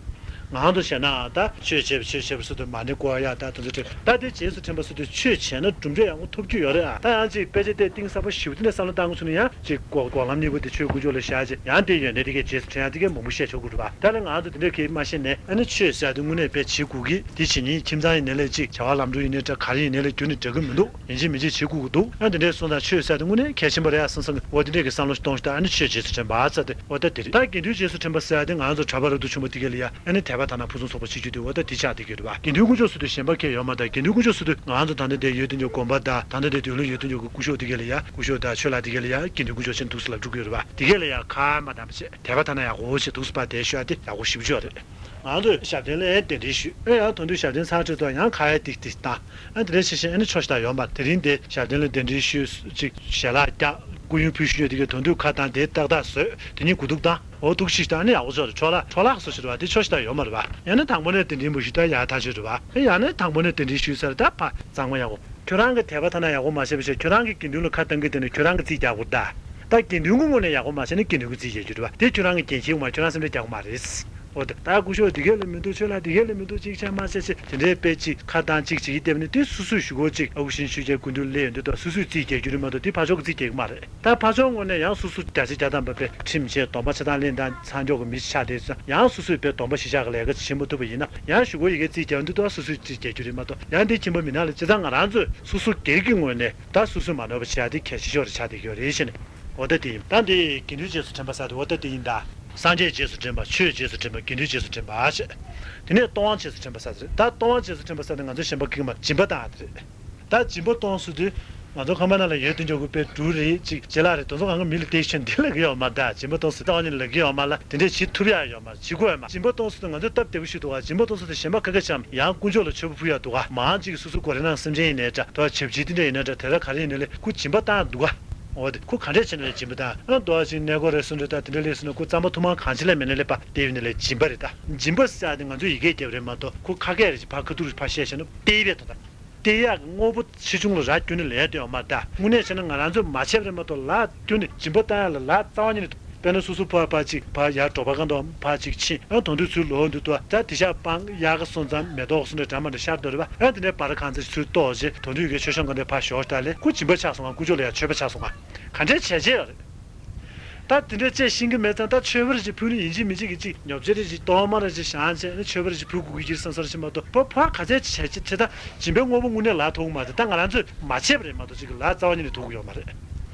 ང་ཚོ་བྱས་ན་ད་ཆོས་བྱེད་པ་ཆོས་བྱེད་པ་སུ་དུ་མ་ཎི་བསྐོར་ཡ་ད་དེ་ཚོ་དྲན་ད་དེ་རྗེས་སུ་དྲན་པ་སུ་དུ་ཆོས་བྱས་ན་གྲུབ་འབྲས་ཡག་པོ་ཐོབ་རྒྱུ་ཡོད་རེད་ཨ། ད་ཡང་ཅིག་དཔེ་ཆ་དེ་གཏིང་ཟབ་པོ་ཞེ་པོ་དེ་འདྲ་བསམ་བློ་བཏང་དགོས་བྱུང་ན་ཡང་ཅིག་འགོག་འགོག་ལམ་གཉིས་པོ་དེ་ཆོས་དཀོན་མཆོག་ལ་བཞག་བྱས་ཡང་དེ་ཡོན་ཏན་དེ་གའི་རྗེས་སུ་དྲན་ཡ་དེ་གའི་མང་པོ་བཤད་ཆོག་གི་རེད་པ། ད་ལན་ང་ཚོ་དེ་འདྲ་གི་མ་ཤེས་ནས་ཨ་ནི་ཆོས་ཟེར་ཡ་དེ་དངོས་གནས་དཔེ་བྱེད་དགོས་གི་དེ་བྱེད་ཉིན་ཁྱིམ་ཚང་ཡིན་ནའི་ལས་ཅིག་བྱ་བ་ལམ་འགྲོ་ཡིན་ནའི་འདྲ་ག་རེ་ཡིན་ནའི་རྒྱུན་ནས་འདྲ་གི་མི་འདུག་ཡིན་གཅིག་མིན་གཅིག་བྱེད་དགོས་ཀྱི་འདུག་ཨ་འདི་འདྲའི་གསུང་དང་ཆོས་ཟེར་དེ་དངོས་གནས་གལ་ཆེན་པོ་རེད་ཨ་བསམ་བསམ་གི་འོ་འདི་འདྲས་ཀྱི་བསམ་བློ་ཞིག་གཏོང་ཞིག་ད་ཨ་ནི་ཆོས་རྗེས་སུ་དྲན་པ་ཟེར་དེ་འོ་ད་འདི་རེད། ད་དགེ་འདུན་རྗེས་སུ་དྲན་པ་ཟེར་དེ་ང་ཚོ་གྲྭ་པ་རབ་ཏུ་བྱུང་བ་དེ་ག་ལ་ཡ་ཨ་ནི་དད་པ་དག་སྣང་ཕུན་སུམ་ཚོགས་པ་བྱེད་རྒྱུ་དེ་འོ་ད་འདི་ཆགས་བསྡད་ཀྱི་རེད་པ། དགེ་འདུན་དཀོན་མཆོག་ཟེར་དུས་གཞན་པ་གང་ཡང་ཡོད་མ་རེད། ད་དགེ་འདུན་དཀོན་མཆོག་ཟེར་དུས་ང་ཚོ་ད་ལྟ་འདིར་ཡོད་དེ་འདྲ་དགོན་པ་དང་ད་ལྟ་འདིར་སྡོད་ལུགས་ཡོད་དེ་འདྲ་གི་སྐུ་ཞབས་དེ་ག་ལ་ཡ་སྐུ་ཞབས་དང་ཆོས་ལགས་དེ་ག་ལ་ཡ་དགེ་འདུན་དཀོན་མཆོག་ཟེར་འདུག་སེ་ལབ་འགྲོ་གི་ཡོད་རེད་པ། དེ་ག་ལ་ཡ་ཁ་མ་བཏང་བ་བྱས་དད་པ་དག་སྣང་ཡག་པོ་བྱས་འདུག་སེ་ཕར་བསྡད་ཤོག་ཨ་དེ་ཡག་པོ་ཞེ་པོ་ཅིག་ཡོད་རེད། ང་ཚོས་ཞབས་བརྟན་ལ་གདན་འདྲེན་ཞུས། ཨེ་ཡང་དོན་དུ་ཞབས་བརྟན་ཚར་འཕྲོས་ཐོག་ཡང་ཁ་ཡ་ཏིག་ཏིག་བཏང་། ཨ་དེ་འདྲ་བྱས་བྱས་ཨ་ནི་ཆོག་ཤག་ཡོད་མ་རེད། དེ་རིང་དེ་ཞབས་བརྟན་ལ་གདན་འདྲེན་ཞུས་ཅིག་ཞལ་ལག་བཀྱག་སྐུ་ཡོན་ཕུལ་ཞུས་ཡོད་དེ་གའི་དོན་དུ་ཁ་བཏང་དེ་ཏག་ཏག་བཟོས་དེ་ཉིད་དགུ་ཐུག་བཏང་། འོ་འདུག་ཞིག་བཏང་ཨ་ནི་ཡག་པོ་ཚོར་འཕྲོ་བརླག་འཕྲོ་བརླག་བཟོ་ཞིག་རེད་པ། དེ་ཆོག་ཤག་ཡོད་མ་རེད་པ། ཡང་ན་དང་པོ་ནས་གདན་འདྲེན་པ་ཞུས་ད་ཡག་ཐག་ཆོད་རེད་པ། ཨེ་ཡང་ན་དང་པོ་ནས་གདན་འདྲེན་ཞུས་ཚར་ད་ཕར་གཙང་མ་ཡག་པོ། ཁྱོད་རང་གི་དད་པ་དག་སྣང་ཡག་པོ་མ་བྱས་པ་བྱས་ཁྱོད་རང་གི་དགེ་འདུན་ལ་ཁ་བཏང་གི་དེ་ནི་ཁྱོད་རང་གི་རྩིས་རྒྱག་དགོས་ད། ད་དགེ་འདུན་གྱི་ངོས་ནས་ཡག་པོ་མ་བྱས་ན་དགེ་འདུན་གྱི་རྩིས་རྒྱག་རྒྱུ་རེད་པ། དེ་ཁྱོད་རང་གི་འགན་འཁྱེར་དགོས་མ་ཁྱོད་རང་སེམས་ཁྲལ་རྒྱག་དགོས་མ་རེད། འོ་ད་ད་སྐུ་ཞབས་དེ་ག་ལ་མི་འདུག་ཆོས་ལ་དེ་ག་ལ་མི་འདུག་ཅིག་བྱས་མ་བྱས་བྱས་དེ་འདྲའི་དཔེ་ཅིག་ཁ་བཏང་ཅིག་བྱེད་ཀྱི་བསྡད་པ་ནི་དེ་སོ་སོའི་གཞུག་གུ་ཅིག་ཨ་ཁུ་ཤིན་ཆོས་རྒྱལ་སྐུ་མདུན་སླེབས་ཡོང་དུས་ད་སོ་སོའི་རྩིས་རྒྱག་རྒྱུ་རེད་མ་གཏོགས་དེ་ཕར་ཕྱོགས་ཀྱི་རྩིས་རྒྱག་གི་མ་རེད། ད་ཕར་ཕྱོགས་ངོས་ནས་ཡང་སོ་སོ་བརྒྱ་ཆ་བརྒྱ་ཐམ་པ་དཔེ་ཁྲིམས་བཅད་སྡོམ་པ་ཆ་ཚང་ལེན་དང་ཚང་འཇོག་གི་མི་ཆགས་དེ་ཚོ་ཡང་སོ་སོས་དཔེ་སྡོམ་པ་གཞི་བཞག་གི་ལས་ཀ་ཅིག་བྱེད་མ་ཐུབ་པ་ཡིན་ན་ཡང་གཞུག་གུ་ཡི་གེ་རྩིས་རྒྱག་དུས་ད་སོ་སོའི་རྩིས་རྒྱག་རྒྱུ་རེད་མ་གཏོགས་ཡང་དེ་ཁྱིམ་པ་མི་ནག་ལ་བྱས་ཙང་ང་རང་ཚོས་སོ་སོ་སྒེར་གྱི་ངོས་ནས་ད་སོ་སོས་མ་ནོར་བ་བྱེད་ཡ་དེ་གལ་ཆེ་ཤོས་རེད་ཆགས་བསྡད་ཀྱི་ཡོད་རེད་ཟེར་ནས་འོ་ད་དེ་ཡིན། ད་འདི་དགེ་འདུན་རྗེས་སུ་དྲན་པ་ཟེར་དེ་འོ་ད་དེ་ཡིན་ད། སངས་རྒྱས་རྗེས་སུ་དྲན་པ། ཆོས་རྗེས་སུ་དྲན་པ། དགེ་འདུན་རྗེས་སུ་དྲན་པ་ཞེས། དེ་ནས་སྟོབས་དབང་རྗེས་སུ་དྲན་པ་ཟེར་དེ་རེད། ད་སྟོབས་དབང་རྗེས་སུ་དྲན་པ་ཟེར་དེ་ང་ཚོས་གཞན་པ་གི་མ་སྦྱིན་པ་བཏང་ཡ་དེ་རེད། ད་སྦྱིན་པ་གཏོང་ཟེར་དུས་ང་ཚོ་ཁང་པ་ནང་ལ་ཡོད་དེ་འཇོག་གི་དཔེ་འབྲུ་རེད་ཅིག་ཅ་ལག་རེད་དེ་ཚོ་གང་ག་མི་ལ་སྟེར་ཆེན་འདི་ལ་གི་ཡོད་མ་ད་སྦྱིན་པ་གཏོང་ཟེར་ཏེ་ཨ་ནི་ལ་གི་ཡོད་མ་ལ་དེ་འདྲས་བྱེད་ཐུབ་ཡ་ཡོད་མ་བྱེད་དགོས་ཡོད་མ། སྦྱིན་པ་གཏོང་ཟེར་དུས་ང་ཚོ་སྟབས་བདེ་པོ་ཞིག་འདུག་ག་སྦྱིན་པ་གཏོང་ཟེར་དུས་གཞན་པ་ཁ་ཁ་བྱམས་ཡང་དཀོན་མཆོག་ལ་མཆོད་པ་ཕུལ་ཡ་འདུག་ག་མང་ཅིག་སོ་སོ་གོ་རེ་ནང་སེམས་ཅན་ཡིན་ནའི་འདྲ་དོ་ཆབ་ཆི་དེ་འདྲ་ཡིན་ནའི་འདྲ་དེ་ལ་ག་རེ་ཡིན་ནའི་ལས་ཁོ་སྦྱིན་པ་བཏང་འདུག་ག་འོ་དེ་ཁོ་ག་འདྲས་བྱས་ནས་ལས་སྦྱིན་པ་བཏང་ཨ་འདུག་ག་ཅིག་གནས་སྐོར་རེ་སོང་འདྲ་ད་དེ་འདྲ་ལས་སོང་ན་ཁོ་རྩམ་པ་ཐུར་མ་གང་ཅི་ལས་མེད་ནའི་ལས་པ་དེ་ཡིན་ནའི་ལས་སྦྱིན་པ་རེད་ད། སྦྱིན་པ་ཟེར་ཡ་དེ་ང་ཚོ་ཡི་གེ་རྒྱབ་རེད་མ་གཏོགས་ཁོ་ཁ་སྐད་རེ་ཅིག་ཕར་ཁ་ཐུག་རེ་ཕར་བཤད་བྱས་ན་སྟེར་བས་ད་ད། དེ་ཡག་གི་དངོས་པོ་ཆེ་ཆུང་ལ་རག་རྒྱུ་ནི་ལས་དོན་ཡོད་མ་རེད་ད། དངོས་གནས་བྱས་ན་ང་རང་ཚོས་མ་བྱས་པ་རེད་མ་གཏོགས་ལག་རྒྱུ་ནི་སྦྱིན་པ་བཏང་ཡག་ལ་ལག་རྩ་བ་ཉིད་ནས་དཔེར་ན་སོ་སོ་ཕར་ཕར་ཅིག་ཕར་ཡར་འབྲོག་པ་གང་དུ་ཕར་ཅིག་ཕྱིན་ཨ་དོན་དུ་ཚུར་ལོག་འདུག་ཏོ་ད་དེ་ཤག་སྤང་ཡག་ག་སོང་ཙང་མེ་ཏོག་སོང་འདྲ་འདྲ་མ་འདྲ་ཤར་འདུག་རེད་པ། ཨ་དེ་ནས་བར་གང་ཚེ་ཚུར་གཏོགས་རྗེས་དོན་དུ་ཡི་གེ་མཆོད་བཤམས་གང་དེ་ཕར་ཞོག་ད་ལས་ཁོ་སྦྱིན་པ་ཆགས་སོང་ང་དཀོན་མཆོག་ལ་ཡང་མཆོད་པ་ཆགས་སོང་ང་ག་འདྲས་བྱས་བྱས་ཡོད་རེད། ད་དེ་འདྲ་བྱས་ཤེས་ཀྱི་མེད་ཙང་ད་མཆོད་པ་རེ་ཅིག་ཕུལ་ནས་ཡིན་གཅིག་མིན་གཅིག་གི་ཅིག་ཉོ་ཆ་རེ་ཅིག་གཏོར་མ་རེ་ཅིག་བཞེངས་བྱས་ནས་མཆོད་པ་རེ་ཅིག་ཕུལ་དགོས་ཀྱི་ཡོད་བསམ་བསམ་ཞིག་མ་གཏོགས་ཕར་ཕར་ག་ཚད་བྱས་བྱས་བྱས་ད་སྦྱིན་པའི་དངོས་པོ་དངོས་གནས་ལག་ཐོགས་མ་རེད། ད་ང་རང་ཚོས་མ་བྱས་པ་རེད་མ་གཏོགས་ཅིག་གི་ལག་རྩ་བ་ཉིད་ནས་ཐོགས་ཀྱི་ཡོད་མ་རེད།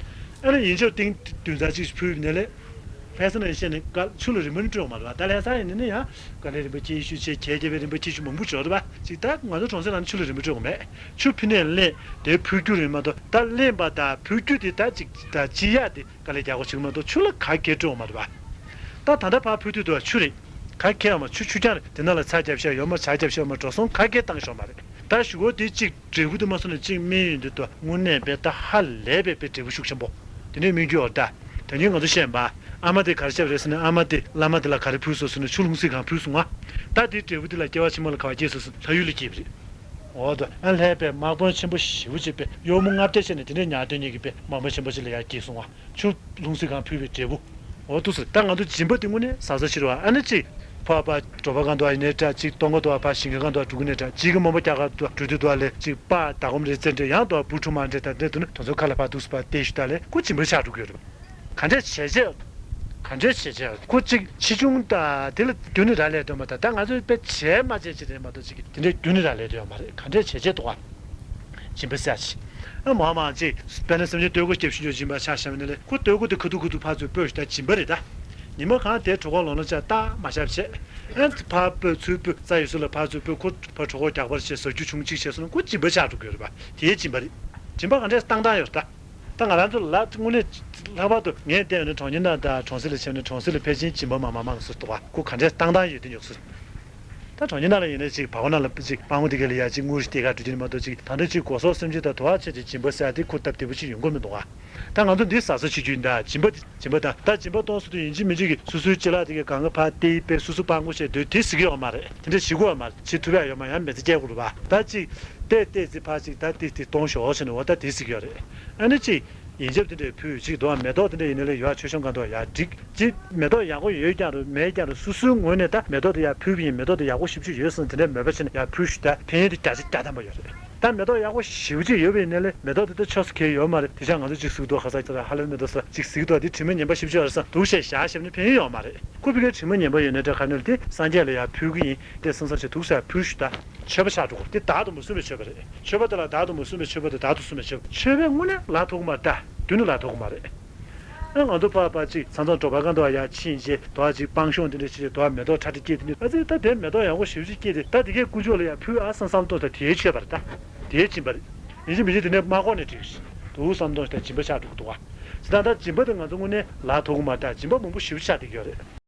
ཨ་ནི་ཡིན་ཆོག་ཏིང་བདུན་ཚར་ཅིག་ཕུལ་ནས་ལས་ཕལ་ཆེར་ནས་བཤད་ནས་ག་ཆུ་ལ་རིལ་མ་ནི་སྤྲོད་མ་རེད་བ། ད་ལྷ་ས་ཡིན་ནི་ཡང་ག་ལེ་རིན་པོ་ཆེ་ཞུ་ཆེ་ཁྱེད་རྒྱལ་བའི་རིན་པོ་ཆེ་ཞུ་མང་པོ་བྱོས་རེད་བ། ཅིག་ད་ང་ཚོ་གྲོང་གསེབ་ནང་ནས་ཆུ་ལ་རིལ་མ་སྤྲོད་དགོས་མེད། ཆུ་ཕུལ་ནས་ལེན་དེ་ཕུལ་རྒྱུ་རེད་མ་གཏོགས་ད་ལེན་པ་དང་ཕུལ་རྒྱུ་དེ་ད་ཅིག་ད་ཅི་ཡག་དེ། དཀའ་ལས་རྒྱག་དགོས་ཆེ་གི་མ་གཏོགས་ཆུ་ལ་ག་གེ་སྤྲོད་མ་རེད་པ། ད་ད་ལྟ་ཕར་ཕུལ་དུས་དུ་ཆུ་རེད། ག་གེ་ཡང་མ་ཆུ་ཆུ་རྐྱང་རེད། དེ་ནང་ལ་ཚྭ་རྒྱབ་ཤ་ཡོད་མ་ཇ་རྒྱབ་ཤ་ཡོད་མ་འགྲོ་སོང་ག་གེ་བཏང་ཤོག་མ་རེད། ད་གཞུག་གུ་དེ་གཅིག་འབྲས་བུ་དུ་མ་སོང་ནས་གཅིག་སྨིན་ཡོང་དུས་དུ་དངོས་གནས་པའི་ད་ཧ་ལས་པའི་པའི་འབྲས་བུ་ཤུགས་ཆེན་པོ་དེ་འདྲའི་སྨིན་རྒྱུ་ཡོད་ད། དོན་སྙིང་ང་ཚོ་བཤད་པ། ཨ་མ་དེ་ག་རེ་བྱས་པ་རེད་ཟེར་ན། ཨ་མ་དེ་བླ་མ་དེ་ལ་ག་རེ་ཕུལ་སོང་ཟེར་ན། ཆུ་ལྷུང་བཟེད་སྒང་ཕུལ་སོང་ང་། ད་དེའི་འབྲས་བུ་དེ་ལ་སྐྱེ་བ་ཕྱི་མ་ལ་ག་བ་སྐྱེས་སོང་ཟེར་ན། ལྷ་ཡུལ་ལ་སྐྱེས་པ་རེད། འོ་ད་ཨ་ལྷའི་པའི་དམག་དཔོན་ཆེན་པོ་ཞེ་པོ་ཅིག་པའི་གཡོག་མོ་ལྔ་སྡེ་བྱས་ནས་དེ་འདྲའི་ཉག་སྟོན་ཉིད་ཀྱི་པའི་དམག་དཔོན་ཆེན་པོ་ཅིག་ལ་ཡར་སྐྱེས་སོང་ང་། ཆུ་ལྷུང་བཟེད་སྒང་ཕུལ་བའི་འབྲས་བུ། འོ་འདུག་ཟེར། ད་ང་ཚོ་སྦྱིན་པ་དེ་དངོས་གནས་ཟབ་ས་ཕྱིར་བ། ཨ་ནི་གཅིག་ཕར་ཕར་དྲོ་པ་སྒང་དུ་ཡིན་ནའི་འདྲ། གཅིག་སྟོན་ཁ་དུ་ཕར་ཞིང་ཁ་སྒང་དུ་འགྲོ་གི་ནའི་འདྲ། གཅིག་གི་མོན་པ་རྒྱ་གར་དུ་འགྲོ་དུས་དུ་ལས་གཅིག་པ་ཟླ་གོམ་རེ་ཙེ་འདྲ། ཡང་དུ་བུ་ཕྲུག་མ་འདྲ་དང་འདྲ་འདུག་ན། དེ་ཚོ་ཁ་ལ་ཕར་འདུག་སེ་ཕར་བལྟས་ཞུ་ད་ལས་ཁོ་སྦྱིན་པ་ཆགས་འགྲོ་གི་ཡོད་རེད། ག་འདྲས་བྱས་བྱས། ག་འདྲས་བྱས་བྱས། ཁོ་གཅིག་ཆེ་ཆུང་ད་དེ་ལ་རྒྱུ་ནི་རག་ལས་དོན་མ་ད། ད་ང་ཚོས་དཔེ་བྱས་མ་བྱས་ཅི་རེད་མ་གཏོགས་ཅིག་དེ་འདྲའི་རྒྱུ་ནི་རག་ལས་དོན་ཡོད་མ་རེད། ག་འདྲས་བྱས་བྱས་འདུག་བ། སྦྱིན་པ་ཟེར་ཡ་ཅིག་ཨ་མ་མ་ཅིག་དཔེར་ན་སེམས་ཅན་སྟོད་གོས་རྒྱབ་ཤིང་ཅོ་སྦྱིན་པ་ཆ་བཞག་ན་ལས། ཁོ་སྟོད་གོས་དེ་ཁ་ཐུག་ཁ་ཐུག་ཕར་ཚུར་སྤོས་ཤིག་ད་སྦྱིན་པ་རེད་ད། ཉི་མ་གང་དེ་གྲོད་ཁོག་ལོག་ན་ཅག་ཏག་མ་ཤབ་བྱས། ཨ་ཕར་སྤོས་ཚུར་སྤོས། རྩྭ་ཡོད་ས་ལ་ཕར་ཚུར་སྤོས། ཁོ་ཕར་གྲོད་ཁོག་རྒྱགས་པར་བྱས་ཟ་རྒྱུ་བྱུང་གཅིག་བྱས་སོང་ན་ཁོ་སྦྱིན་པ་ཆགས་འགྲོ་གི་ཡོད་རེད་པ། དེའི་སྦྱིན་པ་རེད། སྦྱིན་པ་ག་འདྲས་བཏང་སྟངས་ཡོད་རེད་ད། ད་ང་རང་ཚོ་ལ་དངོས་གནས་ལྷག་པར་དུ་ངས་བལྟས་ཡོང་ན་གྲོང་ཁྱེར་ནང་དང་གྲོང་གསེབ་ལ་ཕྱིན་ན་གྲོང་གསེབ་ལ་ཕལ་ཆེར་སྦྱིན་པ་མང་མང་མང་སོང་འདུག་ག་ཁོ་ག་འདྲས་བཏང་སྟངས་ཡོད་དེ་ཉོག་སོང་། ད་གྲོང་ཁྱེར་ནང་ལ་ཡིན་ན་ཅིག་བར་སྐོར་ནང་ལ་ཅིག་སྤྲང་པོ་དེ་ག་ལ་ཡ་ཅིག་དངུལ་ཞིག་སྟེར་ག་འགྲོ་རྒྱུ་ནི་མ་གཏོགས། ཅིག་ད་ལྟ་ཅིག་སྒོ་ཟོག་སེམས་ཅན་དང་དུ་བ་ཆེད་དུ་སྦྱིན་པ་ཟེར་ཡ་དེ་ཁོ་སྟབས་བདེ་པོ་ཅིག་ཡོང་གི་མི་འདུག་ག་ད་ང་ཚོ་འདི་ཟ་ས་བྱེད་རྒྱུ་ཡིན་ད། སྦྱིན་པ་དེ་སྦྱིན་པ་དང་། ད་སྦྱིན་པ་གཏོང་ས་དུ་ཡིན་གཅིག་མིན་གཅིག་གིས་སོ་སོའི་ཅི་ལག་དེ་གའི་སྒང་ག་ཕར་སྟེར་པས་སོ་སོ་སྤྲང་པོ་བྱས་སྡོད་དེ་གཟིགས་ཡོད་མ་རེད། དེ་འདྲ་བྱེད་དགོས་ཡོད་མ་རེད། བྱེད་ཐུབ་ཡ་ཡོད་མ་ཡང་མི་ཚེ་སྐྱེལ་དགོས་རེད་པ། ད་ཅིག་བལྟས་བལྟས་ཚེ་ཕར་ཅིག་ད་ཏིག་ཏིག་གཏོང་ཞོག་བྱས་ནས་འོ་ད་དེ་གཟིགས་ཡོད་རེད། ཨ་ནི་ཅིག་ཡོན་ཆབ་དེ་འདྲའི་ཕུལ་ཅིག་འདུག་ག་མེ་ཏོག་དེ་འདྲ་ཡིན་ན་ལས་ཡོད་ཨ། མཆོད་བཤམས་སྒང་དུ་ཡ་སྒྲིག་ཅིག་མེ་ཏོག་ཡག་པོ་ཡོད་ཀྱང་རུང་མེད་ཀྱང་རུང་སོ་སོའི་ངོས་ནས་ད་མེ་ཏོག་དེ་ཡར་ཕུལ་བ་ཡིན། མེ་ཏོག་དེ་ཡག་པོ་ཞེ་པོ་ཅིག་ཡོད་ཟེར་ན་དེ་འདྲའི་མོས་པ་བྱས་ནས་ཡར་ཕུལ་ཞུ་ད། ཕན་ཡོན་དེ་བརྒྱ་ཆ་བརྒྱ་ཐམ་པ་ཡོད་རེད། ད་མེ་ཏོག་ཡག་པོ་ཞེ་པོ་ཅིག་ཡོད་པ་ཡིན་ན་ལས་མེ་ཏོག་དེ་ད་ཆོག་ས་གང་ཡང་ཡོད་མ་རེད། དེ་ཆ་ང་ཚོ་ཅིག་གཟིགས་འདུག་ག་ས་ཅིག་ཧ་ལམ་མེ་ཏོག་ས་ཅིག་གཟིགས་འདུག་ག་དེ་དྲི་མ་ངན་པ་ཞེ་པོ་ཅིག་ཡོད་རེད་བསམ་འདུག་བྱས་བཞག་བཞག་ན་ཕན་ཡོན་ཡོད་མ་རེད། ཁོ་ཕ་གིའི་དྲི་མ་ངན་པ་ཡོད་ན་འདྲ་ག་ནས་ལ་དེ་སངས་རྒྱས་ལ་ཡར་ཕུལ་གི་ཡིན། དེ་སེམས་བཟང་བྱས་འདུག་ས་ཡར་ཕུལ་ཞུ་ད། མཆོད་པ་ཆགས་འགྲོ་གི་རེད། དེ་བདག་ཏུ་མ་བཟུང་བའི་མཆོད་པ་རེད། མཆོད་པ་དེ་ལ་བདག་ཏུ་མ་བཟུང་བའི་མཆོད་པ་དེ་བདག་ཏུ་བཟུང་བའི་མཆོད་པ། མཆོད་པས་དངོས་གནས་ལ་ཐོགས་ཀྱི་མ་རེད་ད། རྒྱུན་དུ་ལ་ཐོགས་ཀྱི་མ་རེད། ཨ་ང་ཚོ་ཕར་ཕར་ཅིག་ཚང་ཚང་འགྲོ་བ་སྒང་དུ་ཡར་ཕྱིན་རྗེས་དོ་ཅིག་སྤང་གཤོང་དེ་འདྲ་ཞིག་རེད། དོ་མེ་ཏོག་ཁྲ་ཁྲ་སྐྱེས་དེ་འདྲ། ཨ་ཙི་ད་དེ་མེ་ཏོག་ཡག་པོ་ཞེ་པོ་ཅིག་སྐྱེས་ཏེ་ད་དེ་གས་དཀོན་མཆོག་ལ་ཡར་ཕུལ་ཨ་བསམ་བསམ་བློ་ད་དེའི་མཆོད་པ་རེད་ད། དེའི་སྦྱིན་པ་རེད། ཡིན་གཅིག་མིན་གཅིག་དེ་ནས་མ་གོ་ནས་འགྲིག་འདུག་བསམ་བཏང་ཞིག་ད་སྦྱིན་པ་ཆགས་འགྲོ་གི་འདུག་ག་ཟེར་ད། ད་སྦྱིན་པ་དེ་ང་ཚོ་དངོས་གནས་ལ་ཐོགས་ཀྱི་མ་རེད་ད། སྦྱིན་པ་མང་པོ་ཞེ་པོ་ཆགས་བསྡད་ཀྱི་ཡོད་རེད།